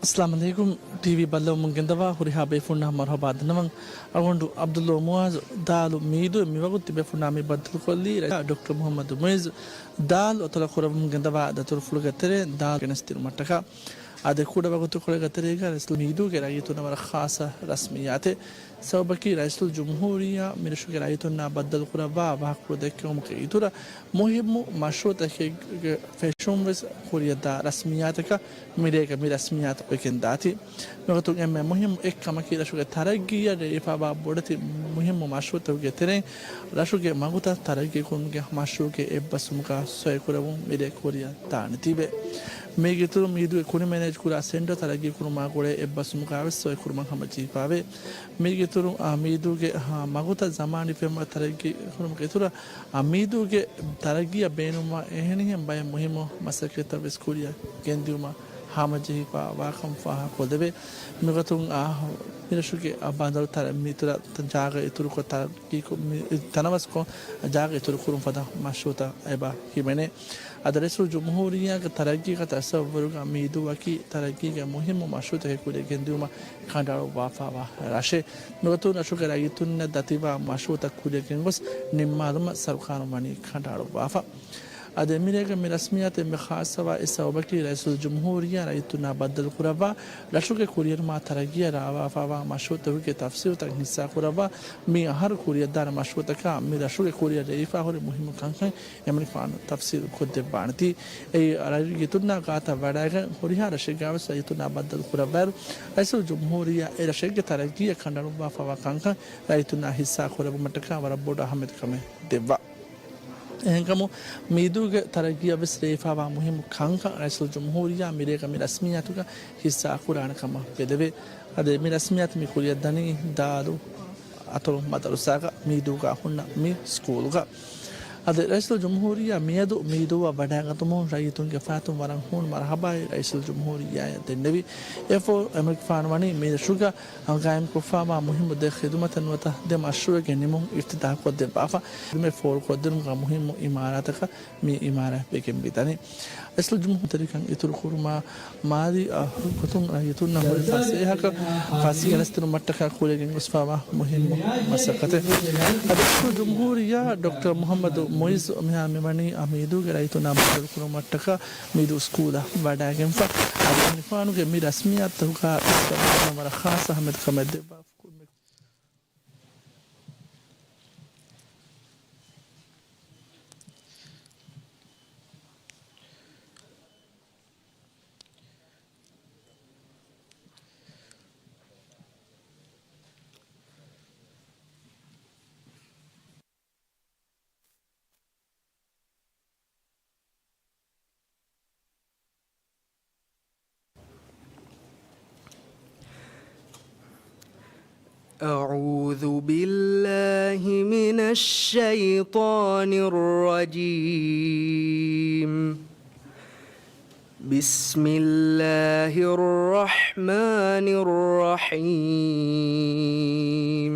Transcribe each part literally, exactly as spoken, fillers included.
އައްސަލާމު ޢަލައިކުމް. ޓީވީ ބައްލަވަމުން ގެންދަވާ ހުރިހާ ބޭފުޅުންނަށް މަރުޙަބާ ދަންނަވަން. އަޅުގަނޑު ޢަބްދުﷲ މުޢާޒު. ދާލު މީދޫ މިވަގުތު ތިބޭފުޅުންނާ މި ބައްދަލުކޮށްލީ ރައީސް ޑޮކްޓަރ މުޙައްމަދު މުޢިއްޒު. ދާލު އަތޮޅަށް ކުރައްވަމުން ގެންދަވާ ދަތުރުފުޅުގެ ތެރެއިން ދާލު ގެނެސްދިނުމަށްޓަކާ. އާދެ، ކުޑަ ވަގުތުކޮޅެއްގެ ތެރޭގަ ރައީސުލް މީދޫގެ ރައްޔިތުންނަށް ވަރަށް ޚާއްޞަ ރަސްމިއްޔާތެއް. ސަބަބަކީ ރައީސުލް ޖުމްހޫރިއްޔާ މިރަށުގެ ރައްޔިތުންނާ ބައްދަލުކުރައްވާ ވާހަކަފުޅު ދެއްކެވުމުގެ އިތުރަށް މުހިއްމު މަޝްރޫޢުތަކެއްގެ ފެށުން ވެސް ކުރިއަށްދާ ރަސްމިއްޔާތަކަށް މިރޭގެ މި ރަސްމިއްޔާތު ވެގެންދާތީ. މިގޮތުން އެންމެ މުހިއްމު އެއްކަމަކީ ރަށުގެ ތަރައްގީއަށް ރޭވިފާވާ ބޮޑެތި މުހިއްމު މަޝްރޫޢުތަކުގެ ތެރެއިން ރަށުގެ މަގުތައް ތަރައްގީކުރުމުގެ މަޝްރޫޢުގެ އެއްބަސްވުމުގަ ސޮއިކުރެވުން މިރޭ ކުރިއަށް ދާނެތީވެ. މީގެއިތުރުން މީދޫގެ ކުނި މެނޭޖްކުރާ ސެންޓަރ ތަރައްގީކުރުމާ ގުޅޭ އެއްބަސްވުމުގަވެސް ސޮއިކުރުމަށް ހަމަޖެހިފާވޭ. މީގެއިތުރުން، އާ، މީދޫގެ، އާ، މަގުތައް ޒަމާނީ ފެންވަ ތަރައްގީ ކުރުމުގެ އިތުރަށް، އާ، މީދޫގެ ތަރައްގީއަށް ބޭނުންވާ އެހެނިހެން ބައެއް މުހިއްމު މަސައްކަތްތައް ވެސް ކުރިއަށް ގެންދިއުމަށް ހަމަޖެހިފާ ވާކަން ފާހަގަކޮށްދެވޭ. މިގޮތުން، އާ، މިރަށުގެ، އާ، ބަނދަރު ތަރަ-، މިތުރަށް ޖާގަ އިތުރުކޮށް ތަރައްގީކު-، މި-، ތަނަވަސްކޮށް ޖާގަ އިތުރު ކުރުން ފަދަ މަޝްރޫޢުތައް އެބަ ހިމެނޭ. އަދި ރައީސުލްޖުމްހޫރިއްޔާގެ ތަރައްގީގެ ތަޞައްވުރުގަ މީދޫއަކީ ތަރައްގީގެ މުހިއްމު މަޝްރޫޢުތަކެއް ކުރިއަށް ގެންދިއުމަށް ކަނޑައަޅުއްވާފައިވާ ރަށެއް. ނުވަތަ ރަށުގެ ރައްޔިތުންނަށް ދަތިވާ މަޝްރޫޢުތައް ކުރިއަށް ގެންގޮސް ނިންމާލުމަށް ސަރުކާރުން ވަނީ ކަނޑައަޅުއްވާފަ. އަދި އެމިރޭގެ މި ރަސްމިއްޔާތު އެންމެ ޚާއްޞަވާ އެއް ސަބަބަކީ ރައީސުލްޖުމްހޫރިއްޔާ ރައްޔިތުންނާ ބައްދަލުކުރައްވާ ރަށުގެ ކުރިއެރުމާ ތަރައްގީއަށް ރާވާފައިވާ މަޝްރޫޢުތަކުގެ ތަފްސީލުތައް ހިއްސާކުރައްވާ މި އަހަރު ކުރިއަށްދާނެ މަޝްރޫޢުތަކާ މި ރަށުގެ ކުރިއަށް ރޭވިފާ ހުރި މުހިއްމު ކަންކަން އެމަނިކުފާނު ތަފްސީލު ކޮށްދެއްވާނެތީ. އެއީ ރައްޔިތުންނާ ގާތަށް ވަޑައިގެން ހުރިހާ ރަށެއްގަވެސް ރައްޔިތުންނާ ބައްދަލު ކުރައްވާއިރު، ރައީސުލްޖުމްހޫރިއްޔާ އެ ރަށެއްގެ ތަރައްގީއަށް ކަނޑައަޅުއްވާފައިވާ ކަންކަން ރައްޔިތުންނާ ހިއްސާ ކުރެއްވުމަށްޓަކާ ވަރަށް ބޮޑު އަހައްމިއްޔަތުކަމެއް ދެއްވާ. އެހެންކަމުން، މީދޫގެ ތަރައްގީއަށް ވެސް ރޭވިފައިވާ މުހިއްމު ކަންކަން ރައީސުލްޖުމްހޫރިއްޔާ މިރޭގަ މި ރަސްމިއްޔާތުގަ ހިއްސާ ކުރާނެ ކަމަށް ބެލެވޭ. އަދި މި ރަސްމިއްޔާތު މި ކުރިއަށްދަނީ ދާލު އަތޮޅު މަދަރުސާގަ މީދޫގަ ހުންނަ މި ސްކޫލުގަ. އަދި ރައީސުލްޖުމްހޫރިއްޔާ މިއަދު މީދޫއަށް ވަޑައިގަތުމުން ރައްޔިތުންގެ ފައިތުން ވަރަށް ހޫނު މަރުޙަބާއި ރައީސުލްޖުމްހޫރިއްޔާއަށް ދެންނެވި. އެއަށްފަހު އެމަނިކުފާނު ވަނީ މި ރަށުގަ ގާއިމްކޮށްފައިވާ މުހިއްމު ދެ ޚިދުމަތެއް ނުވަތަ ދެ މަޝްރޫޢެއްގެ ނިމުން އިފްތިތާޙުކޮށްދެއްވާފަ. ދެންމެ ފޯރުކޮށްދިނުމުގަ މުހިއްމު އިމާރާތަކަށް މި އިމާރާތް ވެގެން މިދަނީ. ރައީސުލްޖުމްހޫރިއްޔާ އިތުރުކުރުމާ މާލީ، އަ، ގޮތުން ރައްޔިތުންނަށް ހުރި ފަސޭހަކަށް ފަސޭހަ ގެނެސްދިނުމަށްޓަކާ ކުރިއަށް ގެންގޮސްފައިވާ މުހިއްމު މަސައްކަތެއް. އަދި ރައީސުލްޖުމްހޫރިއްޔާ ޑޮކްޓަރ މުޙައްމަދު މުޢިއްޒު މިހާރު މިވަނީ އަ، މީދޫގެ ރައްޔިތުންނާ ބައްދަލުކުރުމަށްޓަކާ މީދޫ ސްކޫލަށް ވަޑައިގެންފަ. އަދި އެމަނިކުފާނުގެ މި ރަސްމިއްޔާތުތަކުގަ ވަރަށް ޚާއްޞަ އަހައްމިއްޔަތުކަމެއް ދެއްވާ. أعوذ بالله من الشيطان الرجيم. بسم الله الرحمن الرحيم.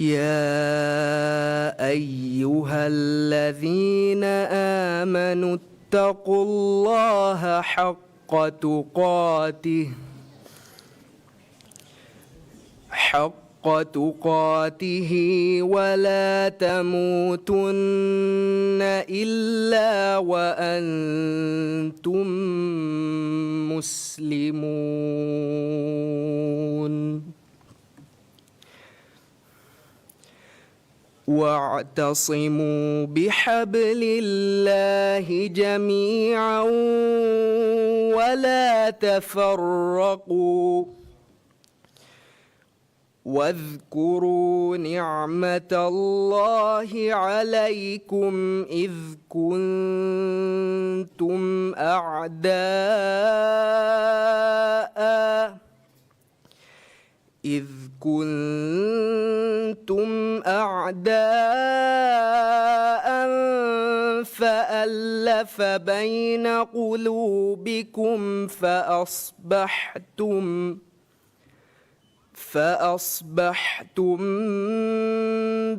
يا أيها الذين آمنوا اتقوا الله حق تقاته، حق تقاته ولا تموتن إلا وأنتم مسلمون. واعتصموا بحبل الله جميعا ولا تفرقوا. واذكروا نعمة الله عليكم إذ كنتم أعداء إذ كنتم أعداء فألف بين قلوبكم فأصبحتم فأصبحتم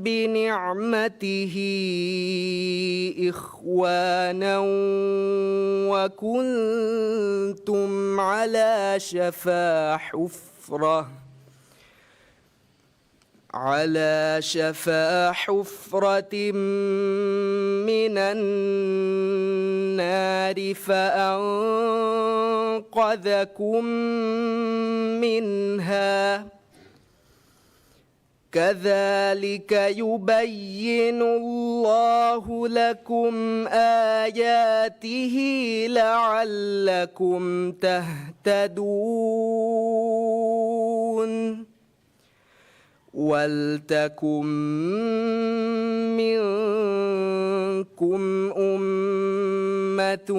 بنعمته إخوانا وكنتم على شفا حفرة، على شفا حفرة من النار فأنقذكم منها، كذلك يبين الله لكم آياته لعلكم تهتدون. ولتكن منكم أمة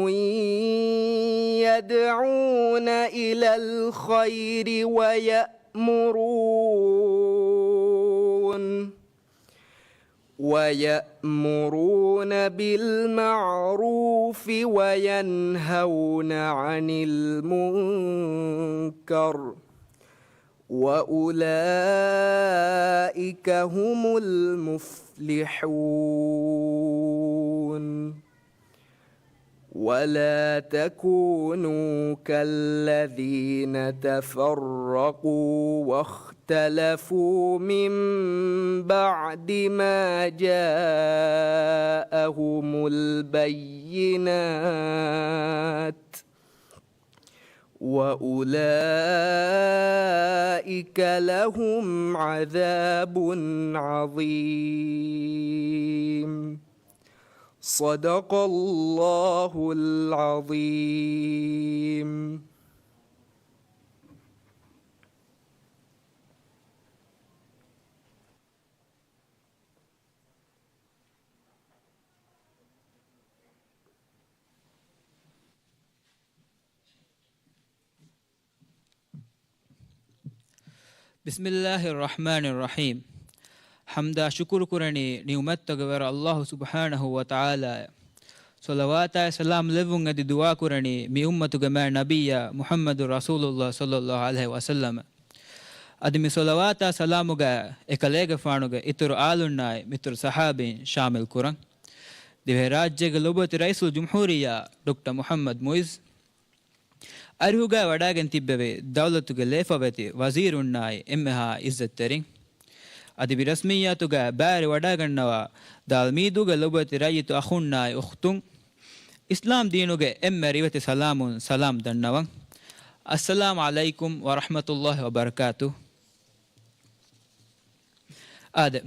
يدعون إلى الخير ويأمرون، ويأمرون بالمعروف وينهون عن المنكر، وأولئك هم المفلحون. ولا تكونوا كالذين تفرقوا واختلفوا من بعد ما جاءهم البينات، وأولئك لهم عذاب عظيم. صدق الله العظيم. بسم الله الرحمن الرحيم. ޙަމްދާ ޝުކުރު ކުރަނީ ނިޢުމަތްތަކުގެ ވެރި ﷲ ސުބްޙާނަހޫ ވަތަޢާލާއަށް. ޞަލަވާތާއި ސަލާމް ލެއްވުން އެދި ދުޢާ ކުރަނީ މި އުއްމަތުގެ މާތް ނަބިއްޔާ މުޙައްމަދު ރަސޫލުﷲ ޞައްލަﷲ ޢަލައިހި ވަސައްލަމަށް. އަދި މި ޞަލަވާތާ ސަލާމުގަ އެކަލޭގެފާނުގެ އިތުރު އާލުންނާއި މިތުރު ޞަޙާބީން ޝާމިލް ކުރަން. ދިވެހިރާއްޖޭގެ ލޮބުވެތި ރައީސުލްޖުމްހޫރިއްޔާ ޑޮކްޓަރ މުޙައްމަދު މުޢިއްޒު އަރިހުގައި ވަޑައިގެން ތިއްބެވި ދައުލަތުގެ ލޭފަވެތި ވަޒީރުންނާއި އެންމެހާ އިއްޒަތްތެރިން. އަދި މި ރަސްމިއްޔާތުގައި ބައިވެރިވަޑައިގަންނަވާ ދާލް މީދޫގެ ލޮބުވެތި ރައްޔިތު އަޚުންނާއި އުޚްތުން، އިސްލާމް ދީނުގެ އެންމެ ރިވެތި ސަލާމުން ސަލާމް ދަންނަވަން. އައްސަލާމް ޢަލައިކުމް ވަރަޙްމަތުﷲ ވަބަރަކާތުހު. އާދެ،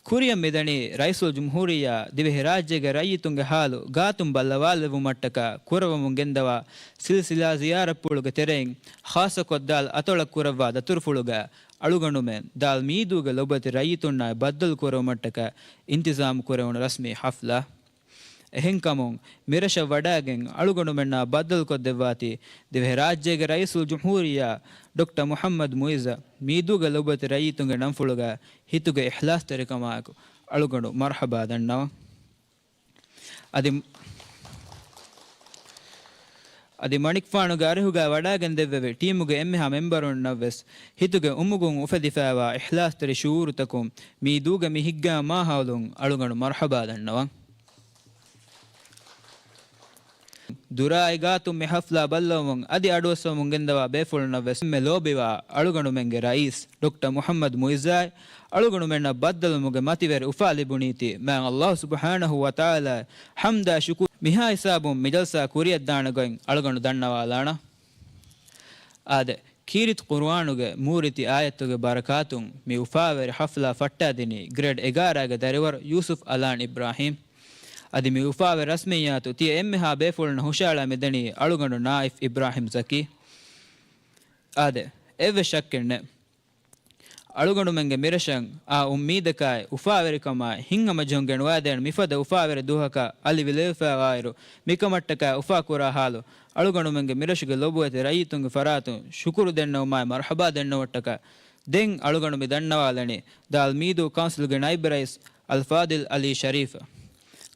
ކުރިއަށް މިދަނީ ރައީސުލްޖުމްހޫރިއްޔާ ދިވެހިރާއްޖޭގެ ރައްޔިތުންގެ ޙާލު ގާތުން ބައްލަވާލެއްވުމަށްޓަކާ ކުރައްވަމުން ގެންދަވާ ސިލްސިލާ ޒިޔާރަތްޕުޅުގެ ތެރެއިން ޚާއްޞަކޮށް ދާލް އަތޮޅަށް ކުރައްވާ ދަތުރުފުޅުގަ އަޅުގަނޑުމެން ދާލް މީދޫގެ ލޮބުވެތި ރައްޔިތުންނާއި ބައްދަލު ކުރެވުމަށްޓަކާ އިންތިޒާމް ކުރެވުނު ރަސްމީ ޙަފްލާ. އެހެންކަމުން، މިރަށަށް ވަޑައިގެން އަޅުގަނޑުމެންނާ ބައްދަލުކޮށްދެއްވާތީ، ދިވެހިރާއްޖޭގެ ރައީސުލްޖުމްހޫރިއްޔާ ޑޮކްޓަރ މުޙައްމަދު މުޢިއްޒަށް މީދޫގެ ލޮބުވެތި ރައްޔިތުންގެ ނަންފުޅުގަ ހިތުގެ އިޚްލާޞްތެރިކަމާއެކު އަޅުގަނޑު މަރްޙަބާ ދަންނަވަން. އަދި، އަދި މަނިކުފާނުގެ އަރިހުގައި ވަޑައިގެންދެއްވެވި ޓީމުގެ އެންމެހާ މެމްބަރުންނަށްވެސް ހިތުގެ އުމުގުން އުފެދިފައިވާ އިޚްލާޞްތެރި ޝުޢޫރުތަކުން މީދޫގެ މި ހިތްގައިމު މާހައުލުން އަޅުގަނޑު މަރްޙަބާ ދަންނަވަން. ދުރާއި ގާތުން މި ޙަފްލާ ބައްލަވަމުން އަދި އަޑުއައްސަވަމުން ގެންދަވާ ބޭފުޅުންނަށްވެސް އެންމެ ލޯބިވާ އަޅުގަނޑުމެންގެ ރައީސް ޑޮކްޓަރ މުޙައްމަދު މުޢިއްޒާއި އަޅުގަނޑުމެންނަށް ބައްދަލުވުމުގެ މަތިވެރި އުފާ ލިބުނީތީ މާތް ﷲ ސުބްޙާނަހޫ ވަތަޢާލާއަށް ޙަމްދާ ޝުކުރު މިހާ ހިސާބުން މި ޖަލްސާ ކުރިއަށްދާނެ ގޮތް އަޅުގަނޑު ދަންނަވާލާނަން. އާދެ، ކީރިތި ޤުރުއާނުގެ މޫރިތި އާޔަތުގެ ބަރަކާތުން މި އުފާވެރި ޙަފްލާ ފައްޓާދިނީ ގްރޭޑް އެގާރައިގެ ދަރިވަރު ޔޫސުފް އަލާން އިބްރާހީމް. އަދި މި އުފާވެރި ރަސްމިއްޔާތު ތިޔަ އެންމެހާ ބޭފުޅުންނަށް ހުށައަޅާ މިދަނީ އަޅުގަނޑު ނާއިފް އިބްރާހީމް ޒަކީ. އާދެ، އެއްވެސް ޝައްކެއް ނެތް. އަޅުގަނޑުމެންގެ މިރަށަށް އާ އުއްމީދަކާއި އުފާވެރިކަމާއި ހިތްހަމަޖެހުން ގެނުވާދޭން މިފަދަ އުފާވެރި ދުވަހަކަށް އަލިވިލެވިފައިވާއިރު، މިކަމަށްޓަކާ އުފާކުރާ ޙާލު އަޅުގަނޑުމެންގެ މިރަށުގެ ލޮބުވެތި ރައްޔިތުންގެ ފަރާތުން ޝުކުރު ދެންނެވުމާއި މަރްޙަބާ ދެންނެވުމަށްޓަކާ ދެން އަޅުގަނޑު މި ދަންނަވާލަނީ ދާލް މީދޫ ކައުންސިލްގެ ނައިބް ރައީސް އަލްފާޟިލް ޢަލީ ޝަރީފަށް.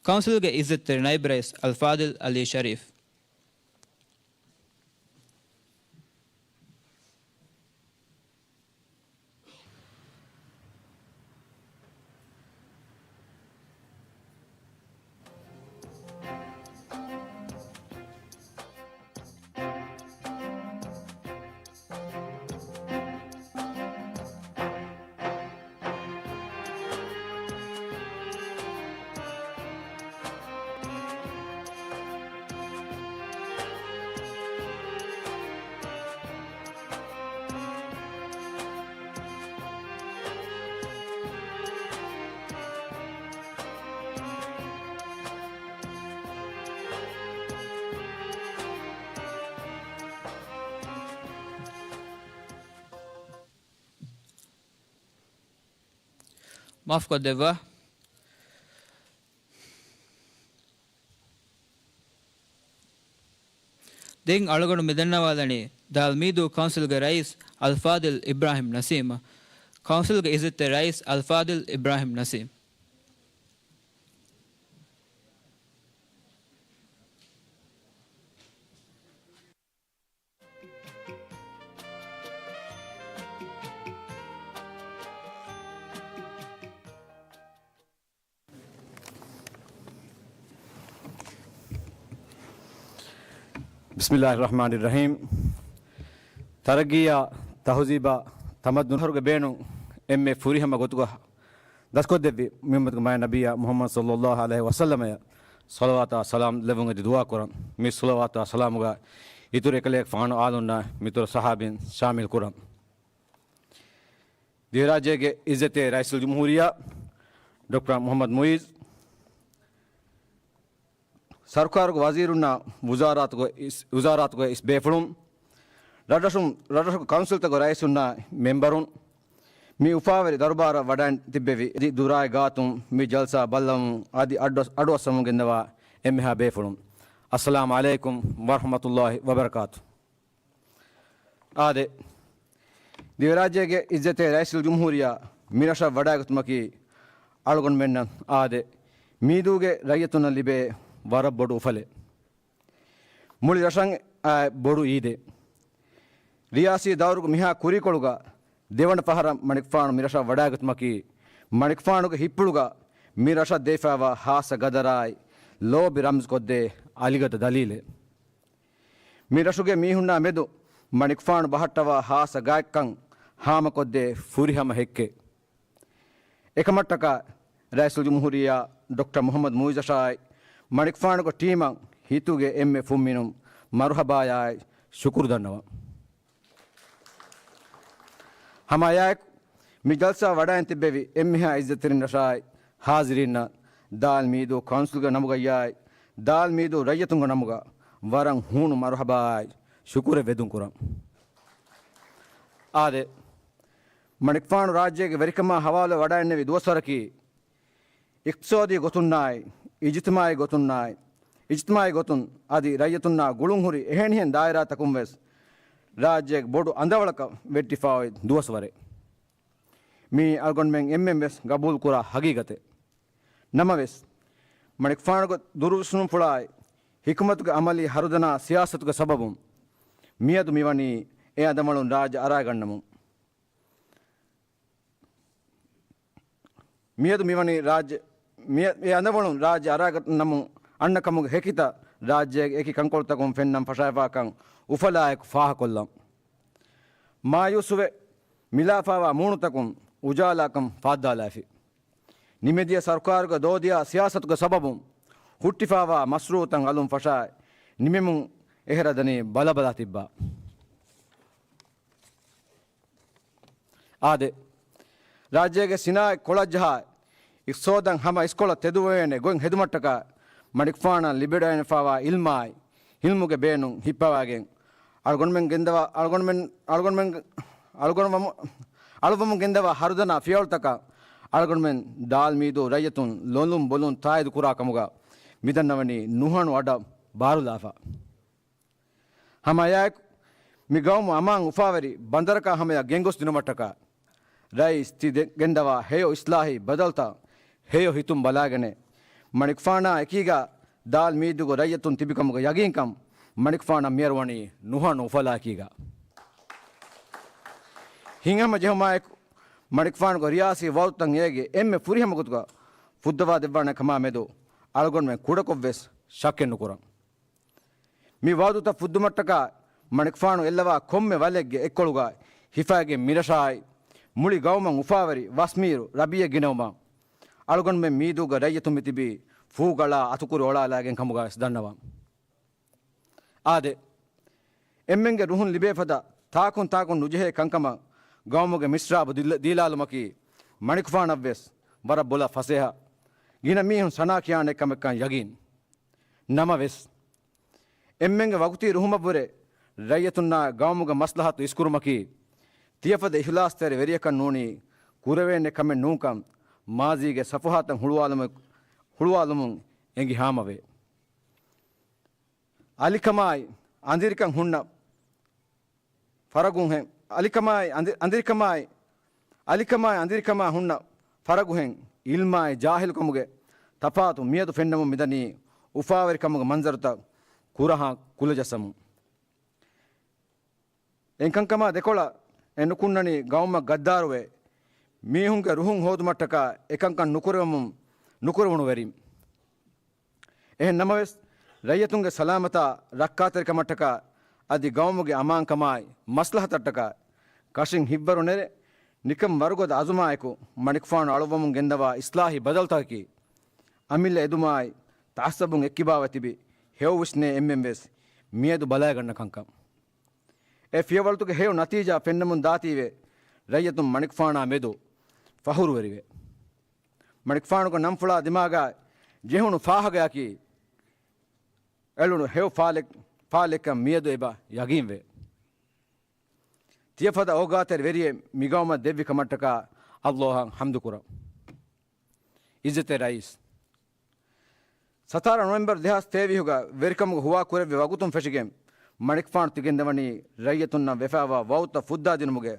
ކައުންސިލްގެ ޢިއްޒަތްތެރި ނައިބް ރައީސް އަލްފާޟިލް ޢަލީ ޝަރީފް. މާފުކޮށްދެއްވާ. ދެން އަޅުގަނޑު މިދަންނަވާލަނީ ދާލް މީދޫ ކައުންސިލްގެ ރައީސް އަލްފާޟިލް އިބްރާހިމް ނަސީމަށް. ކައުންސިލްގެ އިއްޒަތްތެރި ރައީސް އަލްފާޟިލް އިބްރާހިމް ނަސީމް. ބިސްމިއްލާހި ރަޙްމާނި ރަޙީމް. ތަރައްގީއާ، ތަހުޒީބާ، ތަމައްދުން ހަރުގެ ބޭނުން އެންމެ ފުރިހަމަ ގޮތުގަ ދަސްކޮށްދެއްވި މިއުއްމަތުގެ މާތް ނަބިއްޔާ މުޙައްމަދު ޞައްލައްލާހު ޢަލައިހި ވަސައްލަމަޔަށް ޞަލަވާތާ ސަލާމް ލެއްވުން އެދި ދުޢާ ކުރަން. މި ޞަލަވާތާ ސަލާމުގަ އިތުރު އެކަލޭގެފާނު އާލުންނާ މިތުރު ޞަޙާބީން ޝާމިލް ކުރަން. ދިވެހިރާއްޖޭގެ އިއްޒަތްތެރި ރައީސުލް ޖުމްހޫރިއްޔާ ޑޮކްޓަރ މުޙައްމަދު މުޢިއްޒު، ސަރުކާރުގެ ވަޒީރުންނާ ވުޒާރާތުގެ އިސް، ވުޒާރާތުގެ އިސް ބޭފުޅުން، ރަށްރަށުން، ރަށްރަށުގެ ކައުންސިލްތަކުގެ ރައީސުންނާ މެމްބަރުން، މި އުފާވެރި ދަރުބާރަށް ވަޑައިން ތިއްބެވި އެދި ދުރާއި ގާތުން މި ޖަލްސާ ބައްލަވަމުން އަދި އަޑު، އަޑުއައްސަމުން ގެންދަވާ އެންމެހާ ބޭފުޅުން، އައްސަލާމު ޢަލައިކުމް ވަރަޙްމަތުﷲި ވަބަރަކާތު. އާދެ، ދިވެރާއްޖޭގެ އިއްޒަތްތެރި ރައީސުލްޖުމްހޫރިއްޔާ މި ރަށަށް ވަޑައިގަތުމަކީ އަޅުގަނޑުމެންނަށް އާދެ، މީދޫގެ ރައްޔިތުންނަށް ލިބޭ ވަރަށް ބޮޑު އުފަލެއް. މުޅި ރަށަށް އައި ބޮޑު އީދެއް. ރިޔާސީ ދައުރުގެ މިހާ ކުރީކޮޅުގަ ދެވަނަ ފަހަރަށް މަނިކުފާނު މި ރަށަށް ވަޑައިގަތުމަކީ، މަނިކުފާނުގެ ހިތްޕުޅުގަ މި ރަށަށް ދެވިފައިވާ ހާއްސަ ގަދަރާއި ލޯބި ރަމްޒުކޮށްދޭ އަލިގަދަ ދަލީލެއް. މި ރަށުގެ މީހުންނާ މެދު މަނިކުފާނު ބަހައްޓަވާ ހާއްސަ ގާތްކަން ހާމަކޮށްދޭ ފުރިހަމަ ހެއްކެއް. އެކަމަށްޓަކާ ރައީސުލްޖުމްހޫރިއްޔާ ޑޮކްޓަރ މުޙައްމަދު މުޢިއްޒަށާއި މަނިކުފާނުގެ ޓީމަށް ހިތުގެ އެންމެ ފުންމިނުން މަރުޙަބާޔާއި ޝުކުރު ދަންނަވަން. ހަމައެއާއެކު، މި ޖަލްސާ ވަޑައިން ތިއްބެވި އެންމެހާ އިއްޒަތްތެރިންނަށާއި ހާޒިރީންނަށް ދާލް މީދޫ ކައުންސިލްގެ ނަމުގައްޔާއި ދާލް މީދޫ ރައްޔިތުންގެ ނަމުގަ ވަރަށް ހޫނު މަރުޙަބާއާއި ޝުކުރެއް ވެދުން ކުރަން. އާދެ، މަނިކުފާނު ރާއްޖޭގެ ވެރިކަމާ ހަވާލު ވަޑައިންނެވި ދުވަސްވަރަކީ، އިޤްތިޞާދީ ގޮތުންނާއި، އިޖްތިމާޢީ ގޮތުންނާއި، އިޖްތިމާޢީ ގޮތުން އަދި ރައްޔިތުންނާ ގުޅުންހުރި އެހެނިހެން ދާއިރާތަކުން ވެސް ރާއްޖޭގެ ބޮޑު އަނދަވަޅަކަށް ވެއްޓިފަ އޮތް ދުވަސްވަރެއް. މީ އަޅުގަނޑުމެން އެންމެން ވެސް ގަބޫލުކުރާ ހަގީގަތެއް. ނަމަވެސް، މަނިކުފާނުގެ ދުރުވިސްނުންފުޅާއި، ޙިކުމަތުގެ ޢަމަލީ ހަރުދަނާ ސިޔާސަތުގެ ސަބަބުން މިއަދު މިވަނީ އެ އަނދަވަޅުން ރާއްޖެ އަރާގަންނަމުން. މިއަދު މިވަނީ ރާއްޖެ، މިއަ، އެ އަނދަވަޅުން ރާއްޖެ އަރާގަންނަމުން އަންނަ ކަމުގެ ހެކިތައް ރާއްޖޭގެ އެކި ކަންކޮޅުތަކުން ފެންނަން ފަށާފާކަން އުފަލާއެކު ފާހަކޮށްލަން. މާޔޫސުވެ މިލާފާވާ މޫނުތަކުން އުޖާލާކަން ފާއްދާލާފި. ނިމެދިޔަ ސަރުކާރުގެ ދޯދިޔާ ސިޔާސަތުގެ ސަބަބުން ހުއްޓިފާވާ މަސްރޫއުތައް އަލުން ފަށާ ނިމެމުން އެހެރަ ދަނީ ބަލަބަލާ ތިއްބާ. އާދެ، ރާއްޖޭގެ ސިނާއަތް ކޮޅަށްޖަހާ، އިޤްތިޞާދަށް ހަމަ އިސްކޮޅަށް ތެދުވެވޭނެ ގޮތް ހެދުމަށްޓަކާ، މަނިކުފާނަށް ލިބިވަޑައިގެންފާވާ ޢިލްމާއި، ޢިލްމުގެ ބޭނުން ހިއްޕަވައިގެން، އަޅުގަނޑުމެން ގެންދަވާ، އަޅުގަނޑުމެން، އަޅުގަނޑުމެން، އަޅުގަނޑުވަމު، އަޅުވަމުން ގެންދަވާ ހަރުދަނާ ފިޔަވަޅުތަކަށް، އަޅުގަނޑުމެން ދާލް މީދޫ ރައްޔިތުން ލޮލުން ބޮލުން ތާއީދު ކުރާ ކަމުގަ، މިދަންނަވަނީ ނުހަނު އަޑަށް ބާރުލާފަ. ހަމައެއާއެކު، މި ގައުމު އަމާން އުފާވެރި ބަނދަރަކާ ހަމަޔަށް ގެންގޮސްދިނުމަށްޓަކާ، ރައީސް ތި ދެ، ގެންދަވާ ހެޔޮ އިސްލާހީ ބަދަލުތައް ހެޔޮ ހިތުން ބަލާގެނެ، މަނިކުފާނާ އެކީގަ ދާލް މީދޫގެ ރައްޔިތުން ތިބިކަމުގެ ޔަގީންކަން މަނިކުފާނަށް މިއަރުވަނީ ނުހަނު އުފަލާއެކީގަ. ހިތްހަމަ ޖެހުމާއެކު، މަނިކުފާނުގެ ރިޔާސީ ވައުދުތައް އޭގެ އެންމެ ފުރިހަމަ ގޮތުގަ ފުއްދަވާ ދެއްވާނެ ކަމާ މެދު އަޅުގަނޑުމެން ކުޑަކޮށްވެސް ޝައްކެއް ނުކުރަން. މި ވައުދުތައް ފުއްދުމަށްޓަކާ މަނިކުފާނު އެއްލަވާ ކޮންމެ ވަލެއްގެ އެއްކޮޅުގަ ހިފައިގެން މިރަށާއި، މުޅި ގައުމަށް އުފާވެރި ވަސްމީރު ރަބީއެއް ގިނަވުމަށް އަޅުގަނޑުމެން މީދޫގެ ރައްޔިތުން މިތިބީ ފޫގަޅާ އަތުކުރި އޮޅާލާގެން ކަމުގަވެސް ދަންނަވަން. އާދެ، އެންމެންގެ ރުހުން ލިބޭ ފަދަ ތާކުން ތާކުން ނުޖެހޭ ކަންކަމަށް ގައުމުގެ މިސްރާބު ދިލަ، ދީލާލުމަކީ މަނިކުފާނަށްވެސް ވަރަށް ބޮލަށް ފަސޭހަ. ގިނަ މީހުން ސަނާ ކިޔާނެ ކަމެއްކަން ޔަގީން. ނަމަވެސް، އެންމެންގެ ވަގުތީ ރުހުމަށްވުރެ ރައްޔިތުންނާ ގައުމުގެ މަސްލަހަތު އިސްކުރުމަކީ، ތިޔަފަދަ އިޚްލާޞްތެރި ވެރިޔަކަށް ނޫނީ ކުރެވޭނެ ކަމެއް ނޫންކަން މާޒީގެ ސަފުހާތައް ހުޅުވާލުމު-، ހުޅުވާލުމުން އެނގި ހާމަވޭ. އަލިކަމާއި އަނދިރިކަން ހުންނަ ފަރަގުހެން، އަލިކަމާއި އަނދި-، އަނދިރިކަމާއި، އަލިކަމާއި އަނދިރިކަމާ ހުންނަ ފަރަގުހެން، އިލްމާއި ޖާހިލުކަމުގެ ތަފާތު މިއަދު ފެންނަމުން މިދަނީ އުފާވެރިކަމުގެ މަންޒަރުތައް ކުރަހާ ކުލަޖައްސަމުން. އެކަންކަމާ ދެކޮޅަށް އެ ނުކުންނަނީ ގައުމަށް ގައްދާރުވެ، މީހުންގެ ރުހުން ހޯދުމަށްޓަކާ އެކަންކަން ނުކުރެވެމުން، ނުކުރެވުނު ވެރިން. އެހެން ނަމަވެސް، ރައްޔިތުންގެ ސަލާމަތާ ރައްކާތެރިކަމަށްޓަކާ އަދި ގައުމުގެ އަމާންކަމާއި މަސްލަހަތަށްޓަކާ ކަށިން ހިތްވަރު ނެރެ، ނިކަން ވަރުގަދަ އަޒުމާއެކު މަނިކުފާނު އަޅުއްވަމުން ގެންދަވާ އިސްލާހީ ބަދަލުތަކަކީ، އަމިއްލަ އެދުމާއި ތައައްސަބުން އެއްކިބާވެ ތިބި ހެޔޮ ވިސްނޭ އެންމެން ވެސް މިއަދު ބަލައިގަންނަ ކަންކަން. އެ ފިޔަވަޅުތަކުގެ ހެޔޮ ނަތީޖާ ފެންނަމުން ދާތީވެ، ރައްޔިތުން މަނިކުފާނާ މެދު ފަހުރުވެރިވެ. މަނިކުފާނުގެ ނަންފުޅާ ދިމާގާ ޖެހުނު ފާހަގަޔަކީ، އެޅުނު ހެޔޮ ފާލެއް-، ފާލެއްކަން މިއަދު އެބަ ޔަގީންވޭ. ތިޔަފަދަ އޯގާތެރި ވެރިއެއް މިގައުމަށް ދެއްވި ކަމަށްޓަކާ އައްލާހަށް ޙަމްދުކުރަން. އިއްޒަތްތެރި ރައީސް. ސަތާރަ ނޮވެމްބަރު ދެހާސް ތޭވީހުގަ ވެރިކަމުގެ ހުވާ ކުރެއްވި ވަގުތުން ފެށިގެން، މަނިކުފާނު ތިގެންދަވަނީ ރައްޔިތުންނަށް ވެފައިވާ ވައުދުތައް ފުއްދާދިނުމުގެ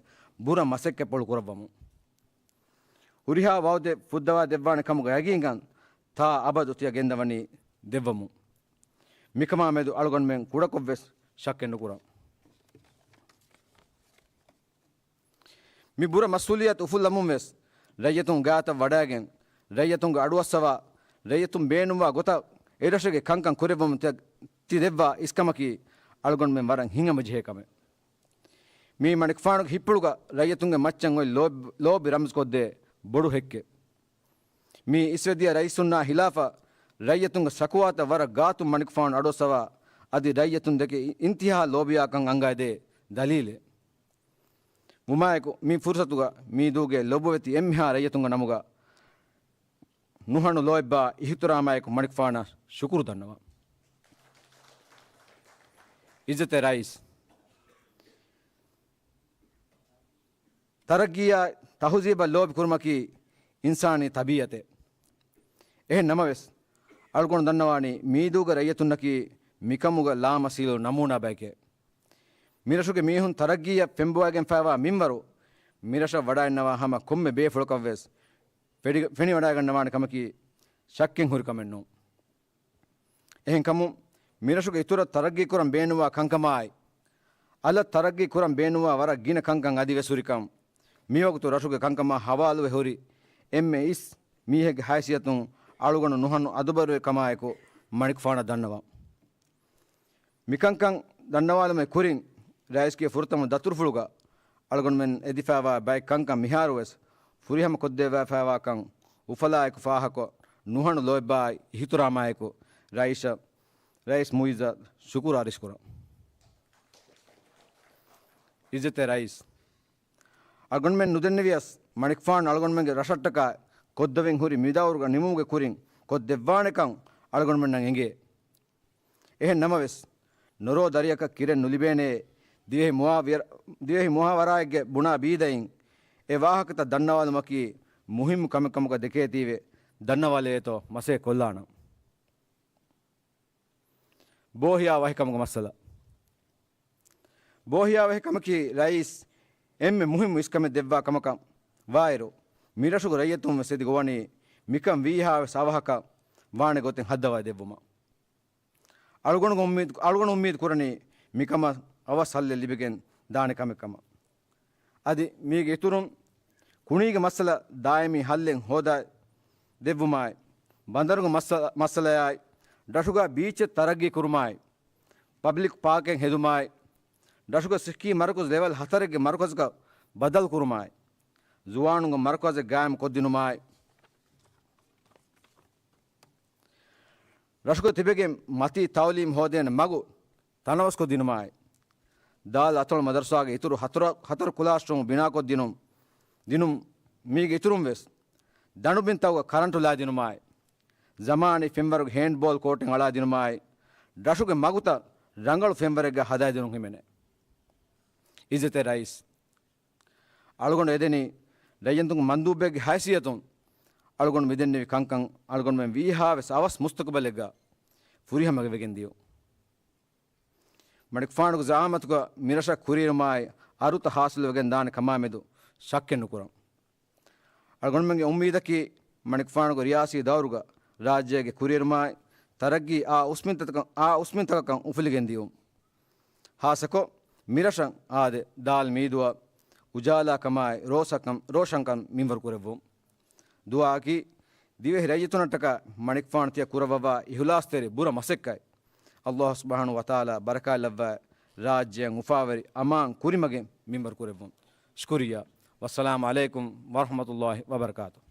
ބުރަ މަސައްކަތްޕުޅު ކުރައްވަމުން. ހުރިހާ ވައުދެއް ފުއްދަވާ ދެއްވާނެ ކަމުގެ ޔަގީންކަން ތާ އަބަދު ތިޔަ ގެންދަވަނީ ދެއްވަމުން. މިކަމާ މެދު އަޅުގަނޑުމެން ކުޑަކޮށްވެސް ޝައްކެއް ނުކުރަން. މި ބުރަ މަސްއޫލިއްޔަތު އުފުއްލަމުން ވެސް، ރައްޔިތުން ގާތަށް ވަޑައިގެން، ރައްޔިތުންގެ އަޑުއައްސަވާ، ރައްޔިތުން ބޭނުންވާ ގޮތަށް އެރަށުގެ ކަންކަން ކުރެއްވަމުން ތި-، ތި ދެއްވާ އިސްކަމަކީ އަޅުގަނޑުމެން ވަރަށް ހިތްހަމަޖެހޭ ކަމެއް. މީ މަނިކުފާނުގެ ހިތްޕުޅުގަ ރައްޔިތުންގެ މައްޗަށް އޮތް ލޯބި، ލޯބި ރަމްޒުކޮށްދޭ ބޮޑު ހެއްކެއް. މީ އިސްވެދިޔަ ރައީސުންނާ ހިލާފަށް ރައްޔިތުންގެ ޝަކުވާތައް ވަރަށް ގާތުން މަނިކުފާނު އަޑުއައްސަވާ، އަދި ރައްޔިތުން ދެކެ އިންތިހާ ލޯބިވާކަން އަންގައިދޭ ދަލީލެއް. ވުމާއެކު، މި ފުރުސަތުގަ މީދޫގެ ލޮބުވެތި އެންމެހާ ރައްޔިތުންގެ ނަމުގަ ނުހަނު ލޯތްބާ އިހުތިރާމާއެކު މަނިކުފާނަށް ޝުކުރު ދަންނަވަން. އިއްޒަތްތެރި ރައީސް. ތަރައްގީއާ ތަހުޒީބަށް ލޯބި ކުރުމަކީ އިންސާނީ ތަބީއަތެއް. އެހެން ނަމަވެސް، އަޅުގަނޑު ދަންނަވާނީ މީދޫގެ ރައްޔިތުންނަކީ މިކަމުގެ ލާމަސީލު ނަމޫނާ ބައެކޭ. މިރަށުގެ މީހުން ތަރައްގީއަށް ފެންބޮވައިގެންފައިވާ މިންވަރު، މިރަށަށް ވަޑައިންނަވާ ހަމަ ކޮންމެ ބޭފުޅަކަށްވެސް ފެޑި-، ފެނިވަޑައިގަންނަވާނެ ކަމަކީ ޝައްކެއް ހުރި ކަމެއް ނޫން. އެހެންކަމުން، މިރަށުގެ އިތުރަށް ތަރައްގީ ކުރަން ބޭނުންވާ ކަންކަމާއި، އަލަށް ތަރައްގީ ކުރަން ބޭނުންވާ ވަރަށް ގިނަ ކަންކަން އަދިވެސް ހުރިކަން، މިވަގުތު ރަށުގެ ކަންކަމާ ހަވާލުވެ ހުރި އެންމެ އިސް މީހެއްގެ ހައިސިއްޔަތުން އަޅުގަނޑު ނުހަނު އަދުބަރުވެރިކަމާއެކު މަނިކުފާނަށް ދަންނަވަން. މިކަންކަން ދަންނަވާލުމުގެ ކުރިން، ރައީސްގެ ފުރަތަމަ ދަތުރުފުޅުގަ އަޅުގަނޑުމެން އެދިފައިވާ ބައެއް ކަންކަން މިހާރުވެސް ފުރިހަމަ ކޮށްދެއްވާފައިވާކަން އުފަލާއެކު ފާހަކޮށް، ނުހަނު ލޯތްބާއި އިހުތުރާމާއެކު ރައީސަށް، ރައީސް މުއިއްޒަށް ޝުކުރު އަރިސްކުރަން. އިއްޒަތްތެރި ރައީސް. އަޅުގަނޑުމެން ނުދެންނެވިޔަސް، މަނިކުފާނު އަޅުގަނޑުމެންގެ ރަށަށްޓަކާ ކޮށްދެވެން ހުރި މިދައުރުގެ ނިމުމުގެ ކުރިން ކޮށްދެއްވާނެކަން އަޅުގަނޑުމެންނަށް އެނގޭ. އެހެން ނަމަވެސް، ނޮރޯ ދަރިއަކަށް ކިރެއް ނުލިބޭނޭ، ދިވެހި މުވާ ވިޔަ-، ދިވެހި މުހާވަރާއެއްގެ ބުނާ ބީދައިން އެ ވާހަކަތައް ދަންނަވާލުމަކީ މުހިއްމު ކަމެއް ކަމުގަ ދެކޭތީވެ ދަންނަވާލައޭތޯ މަސައްކަތް ކޮށްލާނަން. ބޯހިޔާވަހިކަމުގެ މައްސަލަ. ބޯހިޔާވަހިކަމަކީ ރައީސް އެންމެ މުހިއްމު އިސްކަމެއް ދެއްވާ ކަމަކަށް ވާއިރު، މިރަށުގެ ރައްޔިތުން ވެސް އެދި ގޮވަނީ މިކަން ވީހާވެސް އަވަހަކަށް ވާނެ ގޮތެއް ހައްދަވައި ދެއްވުމަށް. އަޅުގަނޑު އުއްމީދު، އަޅުގަނޑު އުއްމީދު ކުރަނީ މިކަމަށް އަވަސް ހައްލެއް ލިބިގެން ދާނެ ކަމެއް ކަމަށް. އަދި މީގެ އިތުރުން ކުނީގެ މައްސަލަ ދާއިމީ ހައްލެއް ހޯދާ ދެއްވުމާއި، ބަނދަރުގެ މައްސަ-، މައްސަލަޔާއި، ރަށުގަ ބީޗެއް ތަރައްގީ ކުރުމާއި، ޕަބްލިކް ޕާކެއް ހެދުމާއި، ރަށުގެ ސިކީ މަރުކަޒު ލެވެލް ހަތަރެއްގެ މަރުކަޒަކަށް ބަދަލު ކުރުމާއި، ޒުވާނުންގެ މަރުކަޒެއް ގާއިމް ކޮށްދިނުމާއި، ރަށުގަ ތިބެގެން މަތީ ތައުލީމް ހޯދޭނެ މަގު ތަނަވަސްކޮށް ދިނުމާއި، ދާލް އަތޮޅު މަދަރުސާގެ އިތުރު ހަތަރު، ހަތަރު ކްލާސްރޫމް ބިނާކޮށް ދިނުން، ދިނުން، މީގެ އިތުރުން ވެސް ދަނޑުބިންތަކުގަ ކަރަންޓު ލާދިނުމާއި، ޒަމާނީ ފެންވަރުގެ ހޭންޑްބޯލް ކޯޓެއް އަޅާދިނުމާއި، ރަށުގެ މަގުތައް ރަނގަޅު ފެންވަރެއްގަ ހަދާދިނުން ހިމެނޭ. އިއްޒަތްތެރި ރައީސް. އަޅުގަނޑު އެދެނީ، ރައްޔިތުންގެ މަންދޫބެއްގެ ހައިސިއްޔަތުން އަޅުގަނޑު މިދެންނެވި ކަންކަން އަޅުގަނޑުމެން ވީހާވެސް އަވަސް މުސްތަޤުބަލެއްގަ ފުރިހަމަވެގެން ދިޔުން. މަނިކުފާނުގެ ޒަޢާމަތުގަ މިރަށަށް ކުރިއެރުމާއި، އަރުތައް ހާސިލުވެގެން ދާނެ ކަމާމެދު ޝައްކެއް ނުކުރަން. އަޅުގަނޑުމެންގެ އުއްމީދަކީ، މަނިކުފާނުގެ ރިޔާސީ ދައުރުގަ ރާއްޖޭގެ ކުރިއެރުމާއި، ތަރައްގީ އާ އުސްމިންތަކަކަށް، އާ އުސްމިންތަކަކަށް އުފުލިގެން ދިޔުން. ހާއްސަކޮށް، މިރަށަށް އާދެ، ދާލް މީދުއާ އުޖާލާ ކަމާއި، ރޯސަކަން، ރޯޝަންކަން މިންވަރު ކުރެއްވުން. ދުޢާއަކީ، ދިވެހި ރައްޔިތުންނަށްޓަކާ މަނިކުފާނު ތިޔަ ކުރައްވަވާ އިހުލާސްތެރި ބުރަ މަސައްކަތް އައްލާހު ސުބްޙާނަހު ވަތަޢާލާ ބަރަކާތްލައްވާ، ރާއްޖެއަށް އުފާވެރި އަމާން ކުރިމަގެއް މިންވަރު ކުރެއްވުން. ޝުކުރިއްޔާ. ވައްސަލާމު ޢަލައިކުމް ވަރަޙްމަތުﷲި ވަބަރަކާތުހު.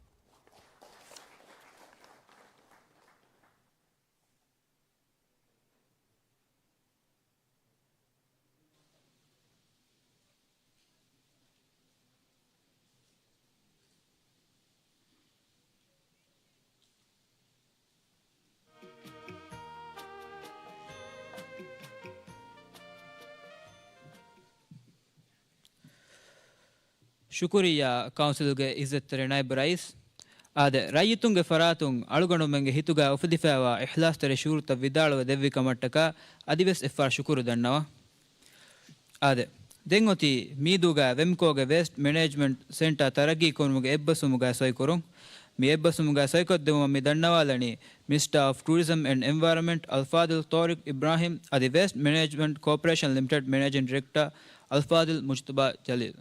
ޝުކުރިއްޔާ ކައުންސިލްގެ އިއްޒަތްތެރި ނައިބު ރައީސް. އާދެ، ރައްޔިތުންގެ ފަރާތުން އަޅުގަނޑުމެންގެ ހިތުގަ އުފެދިފައިވާ އިޚްލާޞްތެރި ޝުޢޫރުތައް ވިދާޅުވެ ދެއްވި ކަމަށްޓަކާ އަދިވެސް އެއްފަހަރު ޝުކުރު ދަންނަވަން. އާދެ، ދެން އޮތީ މީދޫގަ ވެމްކޯގެ ވޭސްޓް މެނޭޖްމަންޓް ސެންޓާ ތަރައްގީ ކުރުމުގެ އެއްބަސްވުމުގަ ސޮއިކުރުން. މި އެއްބަސްވުމުގަ ސޮއިކޮށްދެއްވުމަށް މި ދަންނަވާލަނީ މިނިސްޓާ އޮފް ޓޫރިޒަމް އެންޑް އެންވަޔަރަންމަންޓް އަލްފާޟިލް ޠާރިޤް އިބްރާހިމް އަދި ވޭސްޓް މެނޭޖްމަންޓް ކޯޕަރޭޝަން ލިމިޓެޑް މެނޭޖިން ޑިރެކްޓާ އަލްފާޟިލް މުޖްތަބާ ޖަލީލް.